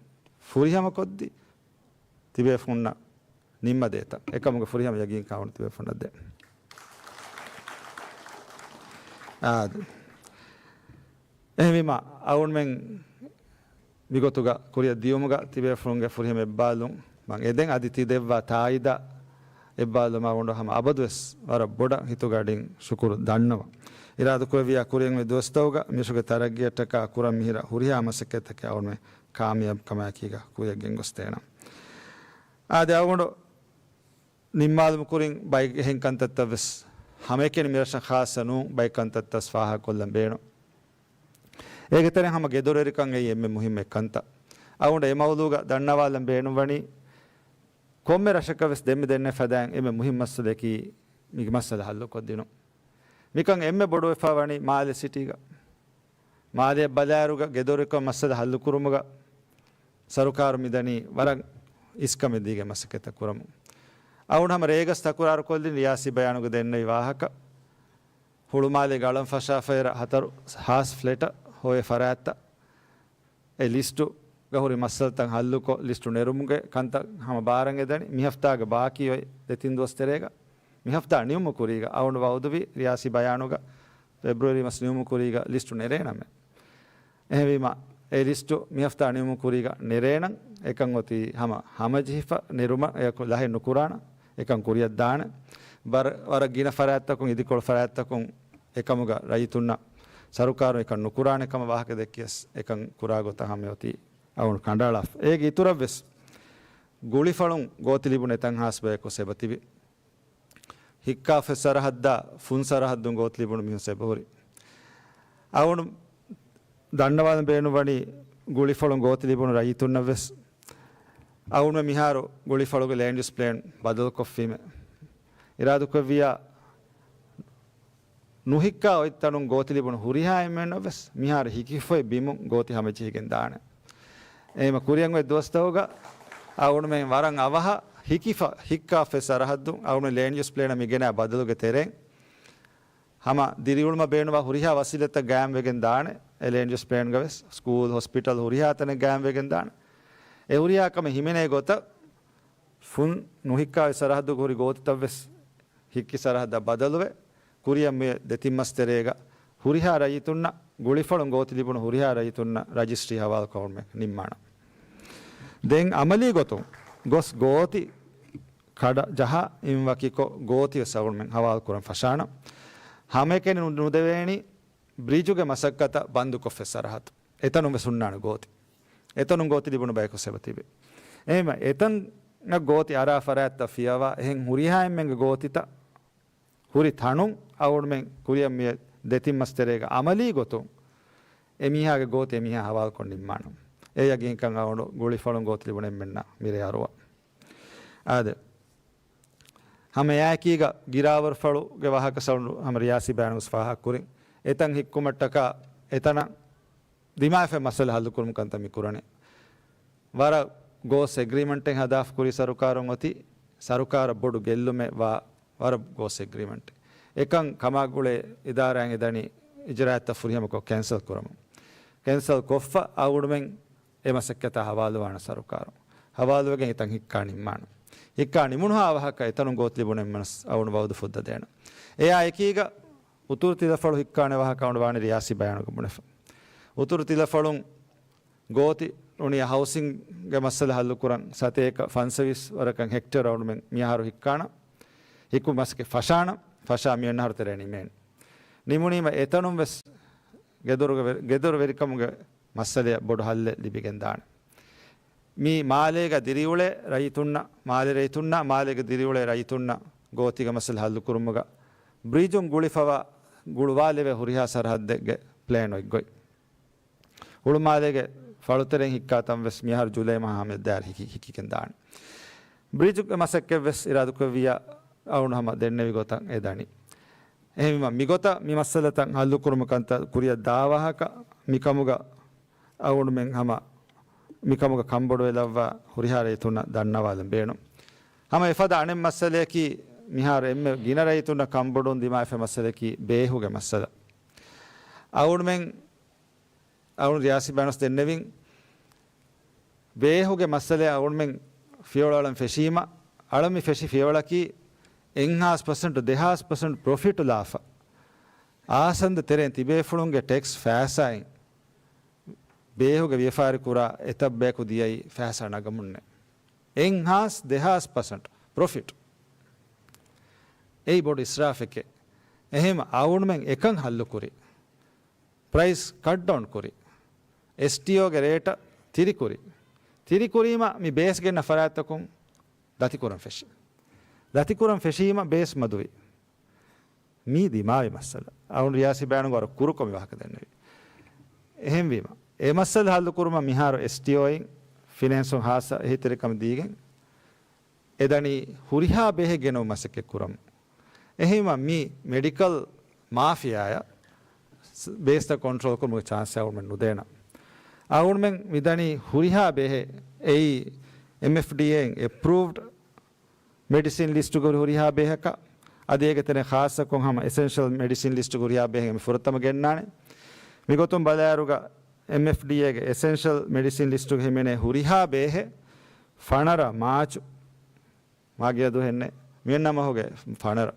ފުރިހަމަކޮށްދީ، ތިބޭފުންނަށް ނިންމަދޭތަ؟ އެކަމުގެ ފުރިހަމަ ޔަގީންކަން އަޅުގަނޑު ތިބޭފުންނަށް ދޭން. އާދެ. އެހެންވީމަ، އަޅުގަނޑުމެން މިގޮތުގަ ކުރިއަށް ދިޔުމުގަ ތިބޭފުޅުންގެ ފުރިހަމަ އެއްބާލުން މަން އެދެން، އަދި ތި ދެއްވާ ތާއީދަށް އެއްބާލުމަށް އަޅުގަނޑު ހަމަ އަބަދުވެސް ވަރަށް ބޮޑަށް ހިތުގަ އަޑިން ޝުކުރު ދަންނަވަން. އިރާދަކުރެއްވިއްޔާ ކުރިއަށް އޮތް ދުވަސްތަކުގަ މިރަށުގެ ތަރައްގީއަށްޓަކާ ކުރަން މިހިރަ ހުރިހާ މަސައްކަތްތަކެއް އަޅުގަނޑުމެން ކާމިޔާބުކަމާއެކީގަ ކުރިއަށް ގެންގޮސްދޭނަން. އާދެ، އަޅުގަނޑު ނިންމާލުމުގެ ކުރިން ބައެއް އެހެން ކަންތައްތައް ވެސް ހަމައެކަނި މިރަށަށް ޚާއްޞަ ނޫން، ބައެއް ކަންތައްތައް ފާހަގަކޮށްލަން ބޭނުން. އޭގެ ތެރެއިން ހަމަ ގެދޮރުވެރިކަން އެއީ އެންމެ މުހިއްމު އެއް ކަންތައް. އަޅުގަނޑު އެ މައުޟޫގަ ދަންނަވާލަން ބޭނުންވަނީ، ކޮންމެ ރަށަކަށް ވެސް ދެންމެ ދެންނެވި ފަދައިން އެންމެ މުހިއްމު މައްސަލައަކީ މި މައްސަލަ ހައްލުކޮށްދިނުން. މިކަން އެންމެ ބޮޑުވެފަ ވަނީ މާލެ ސިޓީގަ. މާލެއަށް ބަލާއިރުގަ ގެދޮރުވެރިކަމުގެ މައްސަލަ ހައްލުކުރުމުގަ ސަރުކާރު މިދަނީ ވަރަށް އިސްކަމެއް ދީގެން މަސައްކަތްތައް ކުރަމުން. އަޅުގަނޑު ހަމަ ރޭގަސް ތަކުރާރުކޮށްލިން ރިޔާސީ ބަޔާނުގަ ދެންނެވި ވާހަކަ. ހުޅުމާލޭގެ އަޅަން ފަށާފައިރަށް ހަތަރު ހާސް ފްލެޓަށް ހޮވޭ ފަރާތްތައް އެ ލިސްޓުގަ ހުރި މައްސަލަތައް ހައްލުކޮށް، ލިސްޓު ނެރުމުގެ ކަންތައް ހަމަ ބާރަށް އެދަނީ. މި ހަފްތާގެ ބާކީ އޮތް ދެ ތިން ދުވަސް ތެރޭގަ، މި ހަފްތާ ނިމުމު ކުރީގަ އަޅުގަނޑު ވައުދުވި ރިޔާސީ ބަޔާނުގަ ފެބްރުއަރީ މަސް ނިމުމު ކުރީގަ ލިސްޓު ނެރޭނަމޭ. އެހެންވީމަ، އެ ލިސްޓު މި ހަފްތާ ނިމުމު ކުރީގަ ނެރޭނަން. އެކަން އޮތީ ހަމަ ހަމަޖެހިފަ ނެރުމަށް އެއަކު ލަހެއް ނުކުރާނަން. އެކަން ކުރިއަށް ދާނެ. ވަރަށް، ވަރަށް ގިނަ ފަރާތްތަކުން، އިދިކޮޅު ފަރާތްތަކުން އެކަމުގަ ރައްޔިތުންނަށް ސަރުކާރުން އެކަން ނުކުރާނެ ކަމަށް ވާހަކަ ދެއްކިޔަސް، އެކަން ކުރާ ގޮތަށް ހަމަ އޮތީ އަޅުގަނޑު ކަނޑައަޅާފަ. އޭގެ އިތުރަށް ވެސް ގުޅިފަޅުން ގޯތި ލިބުނު އެތަން ހާސް ބަޔަކު ސެބަތިބި. ހިއްކާފަ ސަރަހައްދާ ފުން ސަރަހައްދުން ގޯތި ލިބުނު މީހުން ސެބަހުރި. އަޅުގަނޑު ދަންނަވާލަން ބޭނުންވަނީ ގުޅިފަޅުން ގޯތި ލިބުނު ރައްޔިތުންނަށް ވެސް. އަޅުގަނޑުމެން މިހާރު ގުޅިފަޅުގެ ލޭންޑް ޔޫސް ޕްލޭން ބަދަލުކޮށްފީމޭ. އިރާދަކުރެއްވިއްޔާ ނުހިއްކާ އޮތް ތަނުން ގޯތި ލިބުނު ހުރިހާ އެންމެންނަށް ވެސް މިހާރު ހިކިފައި ބިމުން ގޯތި ހަމަޖެހިގެން ދާނެ. އެހެންވީމަ ކުރިއަށް އޮތް ދުވަސްތަކުގަ އަޅުގަނޑުމެން ވަރަށް އަވަހަށް ހިކިފަ، ހިއްކާފަ ސަރަހައްދުން އަޅުގަނޑު ލޭންޑް ޔޫސް ޕްލޭނަށް މި ގެނައި ބަދަލުގެ ތެރެއިން ހަމަ ދިރިއުޅުމަށް ބޭނުންވާ ހުރިހާ ވަސީލަތްތައް ގާއިމްވެގެން ދާނެ. އެ ލޭންޑް ޔޫސް ޕްލޭންގަ ވެސް ސްކޫލް، ހޮސްޕިޓަލް ހުރިހާ ތަނެއް ގާއިމްވެގެން ދާނެ. އެ ހުރިހާ ކަމެއް ހިމެނޭ ގޮތަށް ފުން ނުހިއްކާ އޮތް ސަރަހައްދުގަ ހުރި ގޯތިތައް ވެސް ހިއްކި ސަރަހައްދަށް ބަދަލުވެ، ކުރިއަށް މި ދެތިން މަސް ތެރޭގަ ހުރިހާ ރައްޔިތުންނަށް، ގުޅިފަޅުން ގޯތި ލިބުނު ހުރިހާ ރައްޔިތުންނަށް ރަޖިސްޓްރީ ހަވާލުކުރުމެއް ނިންމާނަން. ދެން އަމަލީ ގޮތުން ގޮސް ގޯތި ކަޑަ ޖަހާ އިން ވަކިކޮށް ގޯތި ވެސް އަޅުގަނޑުމެން ހަވާލު ކުރަން ފަށާނަން. ހަމައެކަނި ނު-، ނުދެވޭނީ ބްރިޖުގެ މަސައްކަތަށް ބަންދުކޮށްފަ ސަރަހައްދު. އެތަނުން ވެސް ހުންނާނެ ގޯތި. އެތަނުން ގޯތި ލިބުނު ބަޔަކު ސެބަ ތިބޭ. އެހެންވީމަ އެތަނަށް ގޯތި އަރާ ފަރާތްތައް ފިޔަވާ، އެހެން ހުރިހާ އެންމެންގެ ގޯތިތައް ހުރި ތަނުން އަޅުގަނޑުމެން ކުރިއަށް މިއައި ދެތިން މަސް ތެރޭގަ އަމަލީ ގޮތުން އެ މީހާގެ ގޯތި އެ މީހާ ހަވާލުކޮށް ނިންމާނަން. އެ ޔަގީންކަން އަޅުގަނޑު ގުޅިފަޅުން ގޯތި ލިބުނު އެންމެންނަށް މިރޭ އަރުވާ. އާދެ، ހަމަ އެއާއެކީގަ ގިރާވަރުފަޅުގެ ވާހަކަ ސަޅު ހަމަ ރިޔާސީ ބަޔާނުވެސް ފާހަގަކުރިން. އެތަން ހިއްކުމަށްޓަކާ އެތަނަށް ދިމާވެފައި މައްސަލަ ހައްލުކުރުމުގެ ކަންތައް މި ކުރަނީ. ވަރަށް ގޯސް އެގްރީމަންޓެއް ހަދާފަ ކުރީ ސަރުކާރުން އޮތީ، ސަރުކާރަށް ބޮޑު ގެއްލުމެއް ވާ ވަރަށް ގޯސް އެގްރީމަންޓެއް. އެކަން ކަމާގުޅޭ އިދާރާއިން އެދަނީ އިޖުރާއަތްތައް ފުރިހަމަކޮށް ކެންސަލް ކުރަމުން. ކެންސަލް ކޮށްފަ އަޅުގަނޑުމެން އެ މަސައްކަތާ ހަވާލުވާނެ ސަރުކާރުން. ހަވާލުވެގެން އެތަން ހިއްކާ ނިންމާނެ. ހިއްކާ ނިމުނުހާ ވާހަކަ އެތަނުން ގޯތި ލިބުނު އެންމެނަސް އަޅުގަނޑު ވައުދު ފުއްދަ ދޭނަން. އެއާ އެކީގަ އުތުރު ތިލަފަޅު ހިއްކާނެ ވާހަކަ އަޅުގަނޑު ވާނެ ރިޔާސީ ބަޔާނުގަ ބުނެފަ. އުތުރު ތިލަފަޅުން ގޯތި އުނިޔަ ހައުސިންގ ގެ މައްސަލަ ހައްލުކުރަން ސަތޭކަ ފަންސަވީސް ވަރަކަށް ހެކްޓަރ އަޅުގަނޑުމެން މިއަހަރު ހިއްކާނަން. ހިއްކު މަސައްކަތް ފަށާނަން. ފަށާ މިއޮންނަ އަހަރު ތެރޭ ނިމޭނެ. ނިމުނީމަ އެތަނުން ވެސް ގެދޮރުގެ ވެ-، ގެދޮރު ވެރިކަމުގެ މައްސަލަޔަށް ބޮޑު ހައްލެއް ލިބިގެން ދާނެ. މި މާލޭގަ ދިރިއުޅޭ ރައްޔިތުންނަށް، މާލެ ރައްޔިތުންނަށް، މާލޭގަ ދިރިއުޅޭ ރައްޔިތުންނަށް ގޯތީގެ މައްސަލަ ހައްލުކުރުމުގަ ބްރިޖުން ގުޅިފަވާ ގުޅުވާލެވޭ ހުރިހާ ސަރަހައްދެއްގެ ޕްލޭން އޮތްގޮތް. ހުޅުމާލޭގެ ފަޅުތެރެއިން ހިއްކާ ތަން ވެސް މިއަހަރު ޖުލައި މަހާ ހަމަ ދާއިރު ހިކި-، ހިކިގެން ދާނެ. ބްރިޖުގެ މަސައްކަތް ވެސް އިރާދަކުރެއްވިއްޔާ އަޅުގަނޑު ހަމަ ދެންނެވި ގޮތަށް އެ ދަނީ. އެހެންވީމަ މިގޮތަށް މި މައްސަލަތައް ހައްލުކުރުމަށް ކަންތައް ކުރިއަށް ދާ ވާހަކަ މިކަމުގަ އަޅުގަނޑުމެން ހަމަ މިކަމުގަ ކަންބޮޑުވެލައްވާ ހުރިހާ ރައްޔިތުންނަށް ދަންނަވާލަން ބޭނުން. ހަމަ އެފަދަ އަނެއް މައްސަލަޔަކީ މިހާރު އެންމެ ގިނަ ރައްޔިތުންނަށް ކަންބޮޑުވުން ދިމާވެފައި މައްސަލަޔަކީ ބޭހުގެ މައްސަލަ. އަޅުގަނޑުމެން އަޅުން ރިޔާސީ ބަޔާނުވެސް ދެންނެވިން. ބޭހުގެ މައްސަލައަށް އަޅުމެން ފިޔަވަޅު އަޅަން ފެށީމަ، އަޅަން މި ފެށި ފިޔަވަޅަކީ އެއްހާސް ޕަސެންޓް، ދެހާސް ޕަސެންޓް ޕްރޮފިޓު ލާފަ، އާސަންދަ ތެރޭން ތިބޭފުޅުންގެ ޓެކްސް ފައިސާއިން ބޭހުގެ ވިޔަފާރި ކުރާ އެތައް ބަޔަކު ދިޔައީ ފައިސާ ނަގަމުންނޭ. އެއްހާސް ދެހާސް ޕަސެންޓް ޕްރޮފިޓް. އެއީ ބޮޑު އިސްރާފެކޭ. އެހެން އަޅުމެން އެކަން ހައްލުކުރި. ޕްރައިސް ކަޓް ޑައުން ކުރި. އެސްޓީއޯގެ ރޭޓަށް ތިރިކުރި. ތިރިކުރީމަ މި ބޭސް ގެންނަ ފަރާތްތަކުން ދަތިކުރަން ފެށި. ދަތިކުރަން ފެށީމަ ބޭސް މަދުވި. މީ ދިމާވި މައްސަލަ. އަޅުން ރިޔާސީ ބަޔާނުގަ ވަރަށް ކުރުކޮށް މި ވާހަކަ ދެންނެވި. އެހެންވީމަ، އެ މައްސަލަ ހައްލުކުރުމަށް މިހާރު އެސްޓީއޯއިން ފިނޭންސުން ހާއްސަ އެހީތެރިކަމެއް ދީގެން އެދަނީ ހުރިހާ ބޭހެއް ގެނައުމަށް މަސައްކަތް ކުރަމުން. އެހެންވީމަ މި މެޑިކަލް މާފިޔާއަށް ބޭސްތައް ކޮންޓްރޯލް ކުރުމުގެ ޗާންސެއް އަޅުމެން ނުދޭނަން. އަޅުމެން މިދަނީ ހުރިހާ ބޭހެއް އެއީ އެމްއެފްޑީއޭއިން އެޕްރޫވްޑް މެޑިސިން ލިސްޓުގަ ހުރި ހުރިހާ ބޭހަކަށް، އަދި އޭގެ ތެރެއިން ޚާއްޞަކޮށް ހަމަ އެސެންޝަލް މެޑިސިން ލިސްޓުގަ ހުރިހާ ބޭހެއް މި ފުރަތަމަ ގެންނާނެ. މިގޮތުން ބަލާއިރުގަ އެމްއެފްޑީއޭގެ އެސެންޝަލް މެޑިސިން ލިސްޓުގަ ހިމެނޭ ހުރިހާ ބޭހެއް ފަނަރަ މާޗު މާގިޔަ ދުވަހެއްނެ. މިއޮންނަ މަހުގެ ފަނަރަ.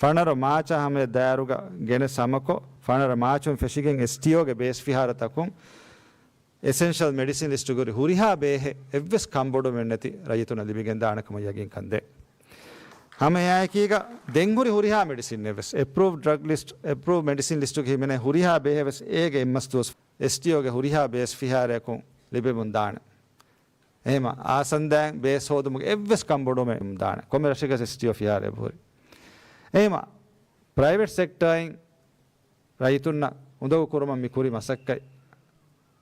ފަނަރަ މާޗާ ހަމަޔަށް ދާއިރުގަ ގެނެސް ހަމަކޮށް، ފަނަރަ މާޗުން ފެށިގެން އެސްޓީއޯގެ ބޭސް ފިހާރަތަކުން އެސެންޝަލް މެޑިސިން ލިސްޓުގަ ހުރި ހުރިހާ ބޭހެއް އެއްވެސް ކަންބޮޑުވުމެއް ނެތި ރައްޔިތުންނަށް ލިބިގެން ދާނެ ކަމަށް ޔަގީންކަން ދޭ. ހަމަ އެއާއެކީގަ ދެން ހުރި ހުރިހާ މެޑިސިންއެއް ވެސް އެޕްރޫވްޑް ޑްރަގް ލިސްޓް، އެޕްރޫވްޑް މެޑިސިން ލިސްޓުގަ ހިމެނޭ ހުރިހާ ބޭހެއް ވެސް އޭގެ އެއްމަސް ދުވަސް އެސްޓީއޯގެ ހުރިހާ ބޭސް ފިހާރަޔަކުން ލިބެމުން ދާނެ. އެހެމަ އާސަންދާއިން ބޭސް ހޯދުމުގެ އެއްވެސް ކަންބޮޑުވުމެއް ދާނެ. ކޮންމެ ރަށެއްގަސް އެސްޓީއޯ ފިހާރަ އެބަހުރި. އެހެމަ ޕްރައިވެޓް ސެކްޓާއިން ރައްޔިތުންނަށް އުނދަގޫ ކުރުމަށް މި ކުރި މަސައްކަތް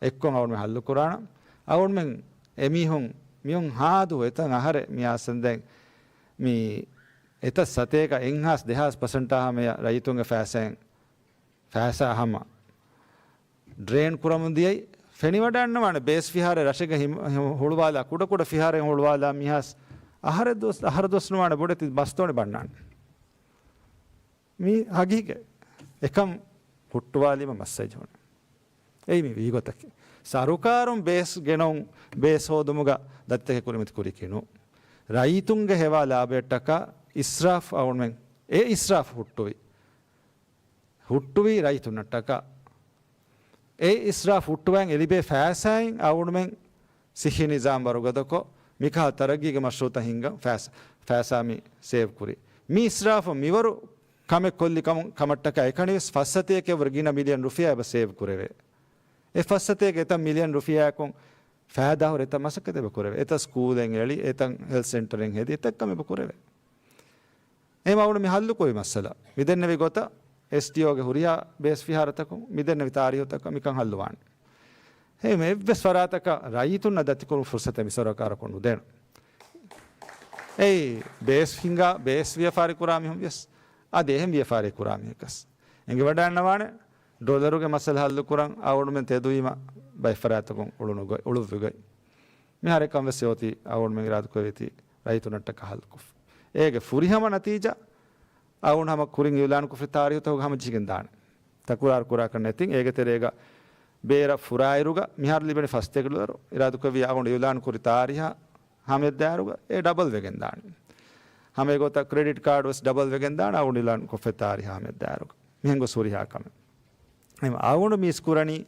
އެއްކޮށް އަޅުމެން ހައްލުކުރާނަން. އަޅުމެން އެމީހުން މިހުން ހާދު އެތަން އަހަރެއް މި އާސަންދާއިން މި އެތައް ސަތޭކަ އެއްހާސް ދެހާސް ޕަސެންޓާ ހަމަޔަށް ރައްޔިތުންގެ ފައިސާއިން ފައިސާ ހަމަ ޑްރޭން ކުރަމުން ދިޔައީ ފެނިވަޑައިގަންނަވާނެ. ބޭސް ފިހާރަ ރަށެއްގަ ހިމ-، ހި-، ހުޅުވާލާ، ކުޑަކުޑަ ފިހާރައިން ހުޅުވާލާ މިހާސް އަހަރެއް ދުވަސް، އަހަރު ދުވަސް ނުވާނެ ބޮޑެތި ބަސްދޯނި ބަންނާނެ. މީ ހަގީގަތް. އެކަން ހުއްޓުވާލީމަ މައްސައް ޖެހުނެ. އެއީ މި ވީގޮތަކީ. ސަރުކާރުން ބޭސް ގެނައުން، ބޭސް ހޯދުމުގަ ދަތިތަކެއް ކުރިމަތި ކުރިކީ ނޫން. ރައްޔިތުންގެ ހެވާ ލާބަޔަށްޓަކާ އިސްރާފް އަޅުމެން، އެ އިސްރާފް ހުއްޓުވި. ހުއްޓުވީ ރައްޔިތުންނަށްޓަކާ. އެ އިސްރާފް ހުއްޓުވައިން އެ ލިބޭ ފައިސާއިން އަޅުމެން ސިއްހީ ނިޒާމް ވަރުގަދަކޮށް، މިކަހަލަ ތަރައްގީގެ މަޝްރޫއުތައް ހިންގަން ފައިސާ، ފައިސާ މި ސޭވް ކުރީ. މި އިސްރާފުން މިވަރު ކަމެއް ކޮށްލި ކަމުން، ކަމަށްޓަކާ އެކަނިވެސް ފައްސަތޭކައަށްވުރެ ގިނަ މިލިއަން ރުފިޔާ އެބަ ސޭވް ކުރެވޭ. އެ ފައްސަތޭކަ އެތައް މިލިއަން ރުފިޔާއަކުން ފައިދާހުރި އެތައް މަސައްކަތެއް އެބަ ކުރެވޭ. އެތައް ސްކޫލެއް އެޅި، އެތައް ހެލްތް ސެންޓަރެއް ހެދި، އެތައް ކަމެއް އެބަ ކުރެވޭ. އެހެން އަޅުގަނޑު މި ހައްލުކުރި މައްސަލަ މިދެންނެވި ގޮތަށް އެސްޑީއޯގެ ހުރިހާ ބޭސް ފިހާރަތަކުން މިދެންނެވި ތާރީހުތަކަށް މިކަން ހައްލުވާނެ. އެހެން އެއްވެސް ފަރާތަކަށް ރައްޔިތުންނަށް ދަތިކުރުމުގެ ފުރުސަތެއް މި ސަރުކާރަކުން ނުދޭނެ. އެއީ ބޭސް ހިނގާ، ބޭސް ވިޔަފާރި ކުރާ މީހުން ވިޔަސް އަދި އެހެން ވިޔަފާރި ކުރާ މީހަކަސް އެނގިވަޑައިގަންނަވާނެ. ޑޮލަރުގެ މައްސަލަ ހައްލުކުރަން އަޅުގަނޑުމެން ތެދުވީމަ ބައެއް ފަރާތްތަކުން އުޅުނު ގޮތް، އުޅުއްވި ގޮތް. މިހާރު އެކަން ވެސް އޮތީ އަޅުގަނޑުމެން އިރާދަކުރެއްވީތީ ރައްޔިތުންނަށްޓަކާ ހައްލުކޮށްފަ. އޭގެ ފުރިހަމަ ނަތީޖާ އަޅުގަނޑު ހަމަ ކުރިން އިއުލާނުކޮށްފި ތާރީހުތަކުގަ ހަމަޖެހިގެން ދާނެ. ތަކުރާރު ކުރާކަށް ނެތިން. އޭގެ ތެރޭގަ ބޭރަށް ފުރާއިރުގަ މިހާރު ލިބެނީ ފަސް ތެކި ޑޮލަރު. އިރާދަކުރެއްވިއްޔާ އަޅުގަނޑު އިއުލާނު ކުރި ތާރީހާ ހަމައަށް ދާއިރުގަ އެ ޑަބަލް ވެގެން ދާނެ. ހަމަ އެގޮތަށް ކްރެޑިޓް ކާޑް ވެސް ޑަބަލް ވެގެން ދާނެ އަޅުގަނޑު އިއުލާނު ކޮށްފަ ތާރީހާ ހަމައަށް ދާއިރުގަ. މިހެން ގޮސް ހުރިހާ ކަމެއް. އެހެން އަޅުގަނޑު މީސް ކުރަނީ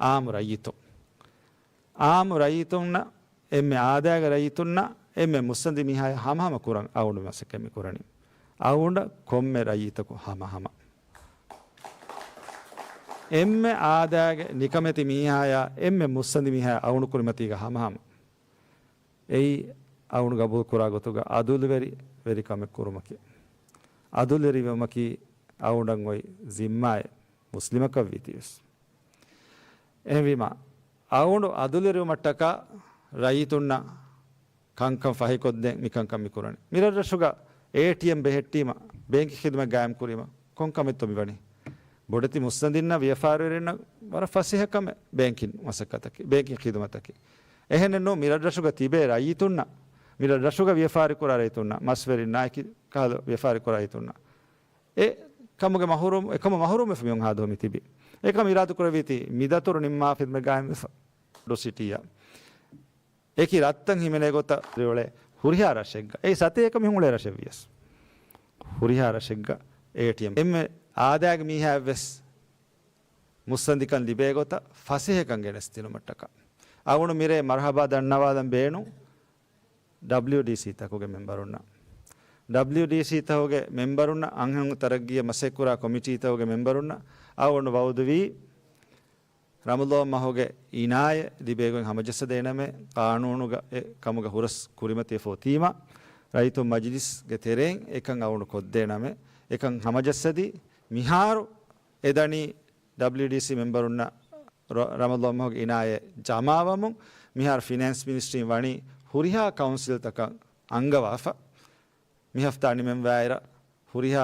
އާއްމު ރައްޔިތުން. އާއްމު ރައްޔިތުންނަށް، އެންމެ އާދައިގެ ރައްޔިތުންނަށް، އެންމެ މުއްސަނދި މީހާޔާ ހަމަހަމަ ކުރަން އަޅުގަނޑު މަސައްކަތް މި ކުރަނީ. އަޅުގަނޑަށް ކޮންމެ ރައްޔިތަކު ހަމަހަމަ. އެންމެ އާދައިގެ ނިކަމެތި މީހާޔާ، އެންމެ މުއްސަނދި މީހާޔާ އަޅުގަނޑު ކުރިމަތީގަ ހަމަހަމަ. އެއީ އަޅުގަނޑު ގަބޫލު ކުރާ ގޮތުގަ އަދުލުވެރި ވެރިކަމެއް ކުރުމަކީ. އަދުލުވެރިވުމަކީ އަޅުގަނޑަށް އޮތް ޒިންމާއެއް މުސްލިމަކަށް ވީތީވެސް. އެހެންވީމަ، އަޅުގަނޑު އަދުލުވެރިވުމަށްޓަކާ ރައްޔިތުންނަށް ކަންކަން ފަހިކޮށްދޭން މިކަންކަން މި ކުރަނީ. މިރަށްރަށުގަ އޭޓީއެމް ބެހެއްޓީމަ، ބޭންކި ޚިދުމަތް ގާއިމް ކުރީމަ، ކޮން ކަމެއްތޯ މިވަނީ؟ ބޮޑެތި މުއްސަނދިންނަށް، ވިޔަފާރިވެރިންނަށް ވަރަށް ފަސޭހަ ކަމެއް ބޭންކިން މަސައްކަތަކީ، ބޭންކިން ޚިދުމަތަކީ. އެހެނެއް ނޫން، މިރަށްރަށުގަ ތިބޭ ރައްޔިތުންނަށް، މިރަށްރަށުގަ ވިޔަފާރި ކުރާ ރައްޔިތުންނަށް، މަސްވެރިންނާ އެކި ކަހަލަ ވިޔަފާރި ކުރާ ރައްޔިތުންނަށް އެ ކަމުގެ މަހުރޫމް، އެކަމު މަހުރޫމްވެފަ މިއޮން ހާދަ މި ތިބީ. އެކަމު އިރާދަ ކުރެއްވީތީ މިދަތުރު ނިންމާފަ މި ގާއިމްވެފަ ޑޮ ސިޓީއަށް. އެކި ރަށްތައް ހިމެނޭ ގޮތަށް ރިއުޅޭ ހުރިހާ ރަށެއްގަ، އެ ސަތޭކަ މި ހުޅޭ ރަށެއް ވިޔަސް، ހުރިހާ ރަށެއްގަ އޭޓީއެމް އެންމެ އާދައިގެ މީހާއަށްވެސް މުއްސަނދިކަން ލިބޭ ގޮތަށް ފަސޭހަކަން ގެނެސްދިނުމަށްޓަކާ. އަޅުގަނޑު މިރޭ މަރުޙަބާ ދަންނަވާލަން ބޭނުން ޑަބްލިޔުޑީސީ ތަކުގެ މެމްބަރުންނަށް. ޑަބްލިޔުޑީސީ ތަކުގެ މެމްބަރުންނަށް، އަންހެނުން ތަރައްގީއަށް މަސައްކަތްކުރާ ކޮމިޓީ ތަކުގެ މެމްބަރުންނަށް އަޅުގަނޑު ވައުދުވީ، ރަމަޟާން މަހުގެ އިނާޔަތް ލިބޭގޮތް ހަމަޖައްސަދޭނަމޭ، ޤާނޫނުގަ އެ ކަމުގަ ހުރަސް ކުރިމަތިވެފަ އޮތީމަ، ރައްޔިތުން މަޖިލިސްގެ ތެރެއިން އެކަން އަޅުގަނޑު ކޮށްދޭނަމޭ، އެކަން ހަމަޖައްސަދީ، މިހާރު އެދަނީ ޑަބްލިޔުޑީސީ މެމްބަރުންނަށް ރަ-، ރަމަޟާން މަހުގެ އިނާޔަތް ޖަމާވަމުން، މިހާރު ފިނޭންސް މިނިސްޓްރީން ވަނީ ހުރިހާ ކައުންސިލްތަކަށް އަންގަވާފަ. މި ހަފްތާ ނިމެންވާއިރަށް ހުރިހާ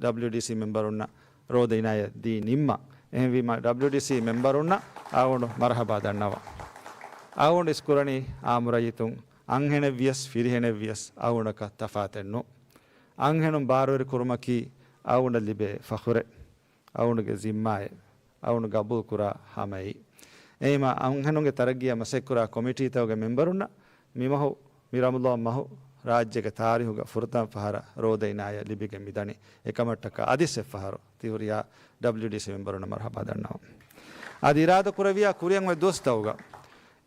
ޑަބްލިޔުޑީސީ މެމްބަރުންނަށް ރޯދަ އިނާޔަތް ދީ ނިންމަން. އެހެންވީމަ، ޑަބްލިޔުޑީސީ މެމްބަރުންނަށް އަޅުގަނޑު މަރުޙަބާ ދަންނަވަން. އަޅުގަނޑު އިސްކުރަނީ އާއްމު ރައްޔިތުން އަންހެނެއް ވިޔަސް ފިރިހެނެއް ވިޔަސް އަޅުގަނޑަކަށް ތަފާތެއް ނޫން. އަންހެނުން ބާރުވެރި ކުރުމަކީ އަޅުގަނޑަށް ލިބޭ ފަޚުރެއް. އަޅުގަނޑުގެ ޒިންމާއެއް، އަޅުގަނޑު ގަބޫލުކުރާ ހަމައެއް. އެހެންވީމަ، އަންހެނުންގެ ތަރައްގީއަށް މަސައްކަތްކުރާ ކޮމިޓީތަކުގެ މެމްބަރުންނަށް މިމަހު، މި ރަމަޟާން މަހު ރާއްޖޭގެ ތާރީހުގަ ފުރަތަމަ ފަހަރަށް ރޯދަ އިނާޔަތް ލިބިގެން މިދަނީ. އެކަމަށްޓަކާ އަދިސް އެއްފަހަރު ތި ހުރިހާ ޑަބްލިޔުޑީސީ މެމްބަރުންނަށް މަރުޙަބާ ދަންނަވަން. އަދި އިރާދަ ކުރެއްވިއްޔާ ކުރިއަށް އޮތް ދުވަސްތަކުގަ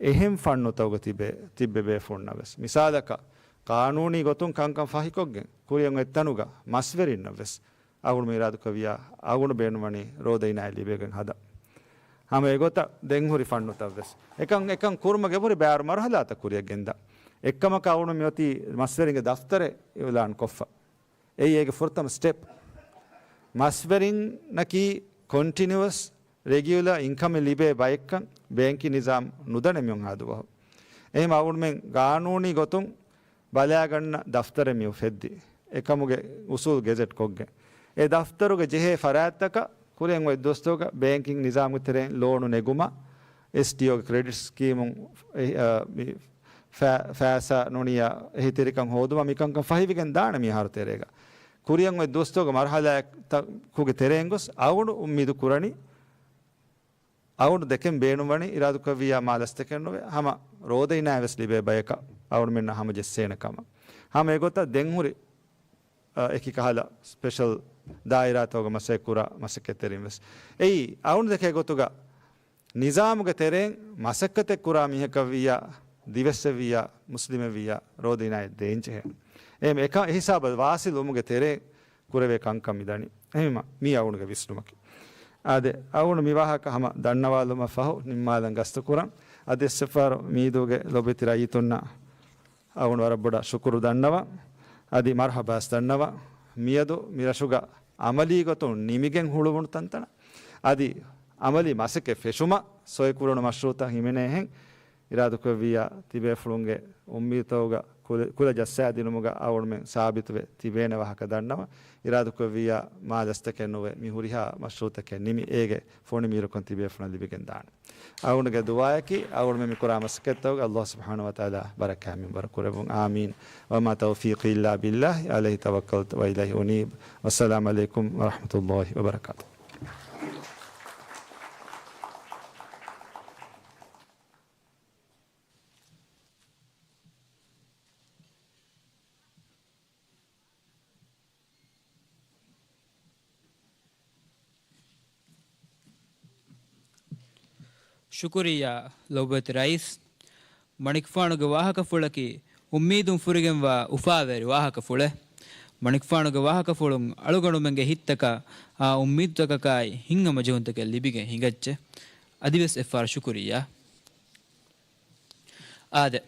އެހެން ފަންނުތަކުގަ ތިބެ، ތިއްބެވޭ ބޭފުޅުންނަށް ވެސް، މިސާލަކަށް، ޤާނޫނީ ގޮތުން ކަންކަން ފަހިކޮށްގެން ކުރިއަށް އޮތް ތަނުގަ މަސްވެރިންނަށް ވެސް އަޅުގަނޑު މި އިރާދަ ކުރެއްވިއްޔާ، އަޅުގަނޑު ބޭނުންވަނީ ރޯދަ އިނާޔަތް ލިބިގެން ހަދަން. ހަމަ އެގޮތަށް ދެން ހުރި ފަންނުތައް ވެސް އެކަން، އެކަން ކުރުމުގެ އެބަހުރި ބައިވަރު މަރުޙަލާތައް ކުރިއަށް ގެންދާ. އެއްކަމަކަށް އަޅުގަނޑު މިއޮތީ މަސްވެރިންގެ ދަފްތަރެއް އިޢުލާން ކޮށްފަ. އެއީ އޭގެ ފުރަތަމަ ސްޓެޕް. މަސްވެރިންނަކީ ކޮންޓިނިއުއަސް ރެގިއުލާ އިންކަމެއް ލިބޭ ބައެއްކަން ބޭންކިން ނިޒާމް ނުދަނެ މިއޮން ހާދަ ބަހު. އެހެން އަޅުގަނޑުމެން ގާނޫނީ ގޮތުން ބަލާގަންނަ ދަފްތަރެއް މި އުފެއްދި. އެކަމުގެ އުސޫލް ގެޒެޓް ކޮށްގެން. އެ ދަފްތަރުގެ ޖެހޭ ފަރާތްތަކަށް ކުރިއަށް އޮތް ދުވަސްތަކުގަ ބޭންކިން ނިޒާމުގެ ތެރެއިން ލޯނު ނެގުމަށް، އެސްޑީއޯގެ ކްރެޑިޓް ސްކީމުން އެ، އަ، މި ފަ-، ފައިސާ ނޫނިއްޔާ އެހީތެރިކަން ހޯދުމަށް މިކަންކަން ފަހިވެގެން ދާނެ މިހާރު ތެރޭގަ. ކުރިއަށް އޮތް ދުވަސްތަކުގެ މަރުޙަލާތަކުގެ ތެރެއިން ގޮސް އަޅުގަނޑު އުއްމީދު ކުރަނީ، އަޅުގަނޑު ދެކެން ބޭނުންވަނީ އިރާދަކުރެއްވިއްޔާ މާލަސް ދެކެއް ނުވެ، ހަމަ ރޯދަ އިނާޔަތް ވެސް ލިބޭ ބަޔަކަށް އަޅުގަނޑުމެންނަށް ހަމަޖެއްސޭނެ ކަމަށް. ހަމަ އެގޮތަށް ދެންހުރި، އަ، އެކި ކަހަލަ ސްޕެޝަލް ދާއިރާތަކުގަ މަސައްކަތް ކުރާ މަސައްކަތްތެރިން ވެސް އެއީ، އަޅުގަނޑު ދެކޭ ގޮތުގަ ނިޒާމުގެ ތެރެއިން މަސައްކަތެއް ކުރާ މީހަކަށްވިއްޔާ، ދިވެއްސެއްވިއްޔާ، މުސްލިމެއްވިއްޔާ، ރޯދަ އިނާޔަތް ދޭންޖެހޭ. އެހެން އެކަ-، އެހިސާބަށް ވާސިލް ވުމުގެ ތެރޭ ކުރެވޭ ކަންކަން މިދަނީ. އެހެންވީމަ، މީ އަޅުގަނޑުގެ ވިސްނުމަކީ. އާދެ، އަޅުގަނޑު މި ވާހަކަ ހަމަ ދަންނަވާލުމަށް ފަހު ނިންމާލަން ގަސްތު ކުރަން. އަދި އެއްސެފާރު މީދޫގެ ލޮބުވެތި ރައްޔިތުންނަށް އަޅުގަނޑު ވަރަށް ބޮޑަށް ޝުކުރު ދަންނަވަން. އަދި މަރުޙަބާސް ދަންނަވަން. މިއަދު މިރަށުގަ އަމަލީ ގޮތުން ނިމިގެން ހުޅުވުނު ތަންތަނަށް އަދި އަމަލީ މަސައްކަތް ފެށުމަށް ސޮއިކުރަނު މަޝްރޫއުތައް ހިމެނޭހެން އިރާދަކުރެއްވިއްޔާ، ތިބޭފުޅުންގެ އުއްމީދުތަކުގަ ކުލަ، ކުލަ ޖައްސާދިނުމުގަ އަޅުގަނޑުމެން ސާބިތުވެ ތިބޭނެ ވާހަކަ ދަންނަވަން. އިރާދަކުރެއްވިއްޔާ، މާ ދަސްތަކެއް ނުވެ މި ހުރިހާ މަޝްރޫއުތަކެއް ނިމި އޭގެ ފޮނި މީރުކަން ތިބޭފުޅުން ލިބިގެން ދާނެ. އަޅުގަނޑުގެ ދުޢާއަކީ، އަޅުގަނޑުމެން މި ކުރާ މަސައްކަތްތަކުގަ އައްލާހު ސުބްޙާނަހޫ ވަތަޢާލާ ބަރަކާތް މިންވަރު ކުރެއްވުން. އާމީން. وما توفيقي إلا بالله، عليه توكلت وإليه أنيب. والسلام عليكم ورحمة الله وبركاته. ޝުކުރިއްޔާ ލޮބުވެތި ރައީސް. މަނިކުފާނުގެ ވާހަކަފުޅަކީ އުއްމީދުން ފުރިގެންވާ އުފާވެރި ވާހަކަފުޅެއް. މަނިކުފާނުގެ ވާހަކަފުޅުން އަޅުގަނޑުމެންގެ ހިތްތަކަށް އާ އުއްމީދުތަކަކާއި ހިތްހަމަޖެހުންތަކެއް ލިބިގެން ހިނގައްޖެ. އަދިވެސް އެއްފަހަރު ޝުކުރިއްޔާ. އާދެ،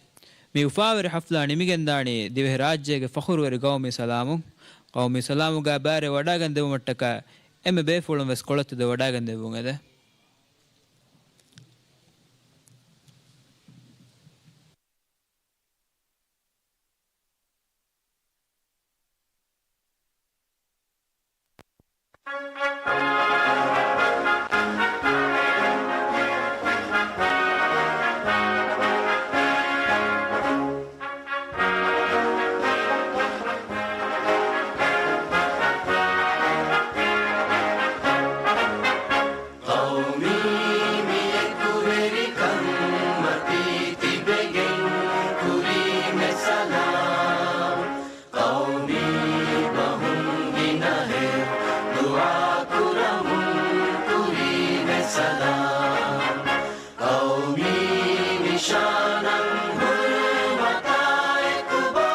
މި އުފާވެރި ޙަފްލާ ނިމިގެންދާނީ ދިވެހިރާއްޖޭގެ ފަޚުރުވެރި ގައުމީ ސަލާމުން. ގައުމީ ސަލާމުގަ ބައިވެރިވެ ވަޑައިގެންދެވުމަށްޓަކާ އެންމެ ބޭފުޅުން ވެސް ކޮޅަށްތެދުވެ ވަޑައިގެންދެއްވުން އެދެ. ޤައުމީ މި އެކުވެރިކަން މަތީ ތިބެގެން ކުރީމެ ސަލާމް. ޤައުމީ ބަހުން ގިނަހެއް ދުޢާ ކުރަމުން ކުރީމެ ސަލާމް. ޤައުމީ ނިޝާނަށް ހުރުމަތާ އެކުބޯ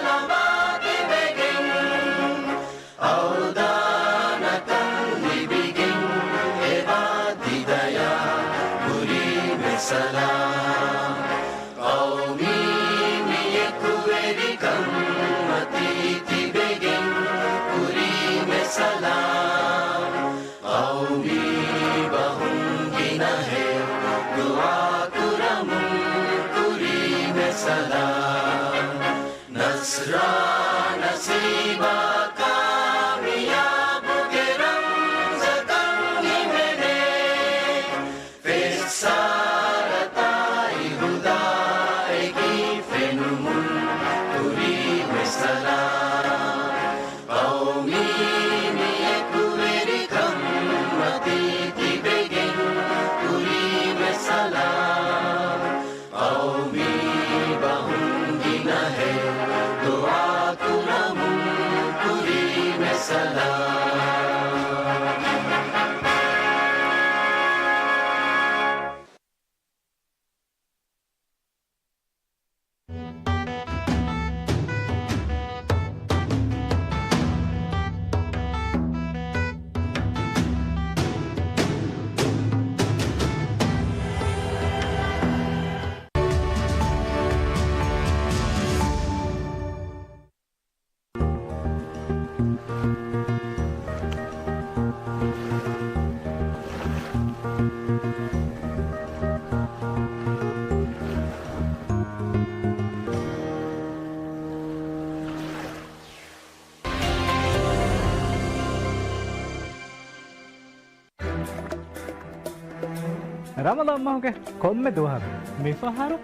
ލަބާ ތިބެގެން، އަވަދާނަކަން ލިބިގެން އެބާ ތިދަޔާ ކުރީމެ ސަލާމް. ޤައުމީ މި އެކުވެރިކަން މަތީ ތިބެގެން ކުރީމެ ސަލާމް. ޤައުމީ ބަހުން ގިނަހެއް ދުޢާ ކުރަމުން ކުރީމެ ސަލާމް. ނަޞްރާ ނަސީބާ ކާމިޔާބުގެ ރަމްޒަކަށް ހިމެނޭ. ފެއްސާރަތާއި ހުދާއެކީ ފެނުމުން ކުރީމެ ސަލާމް. ޤައުމީ މި އެކުވެރިކަން މަތީ ތިބެގެން ކުރީމެ ސަލާމް. ޤައުމީ ބަހުން ގިނަހެއް ދުޢާ ކުރަމުން ކުރީމެ ސަލާމް. ރަމަޟާން މަހުގެ ކޮންމެ ދުވަހަކު މިފަހަރު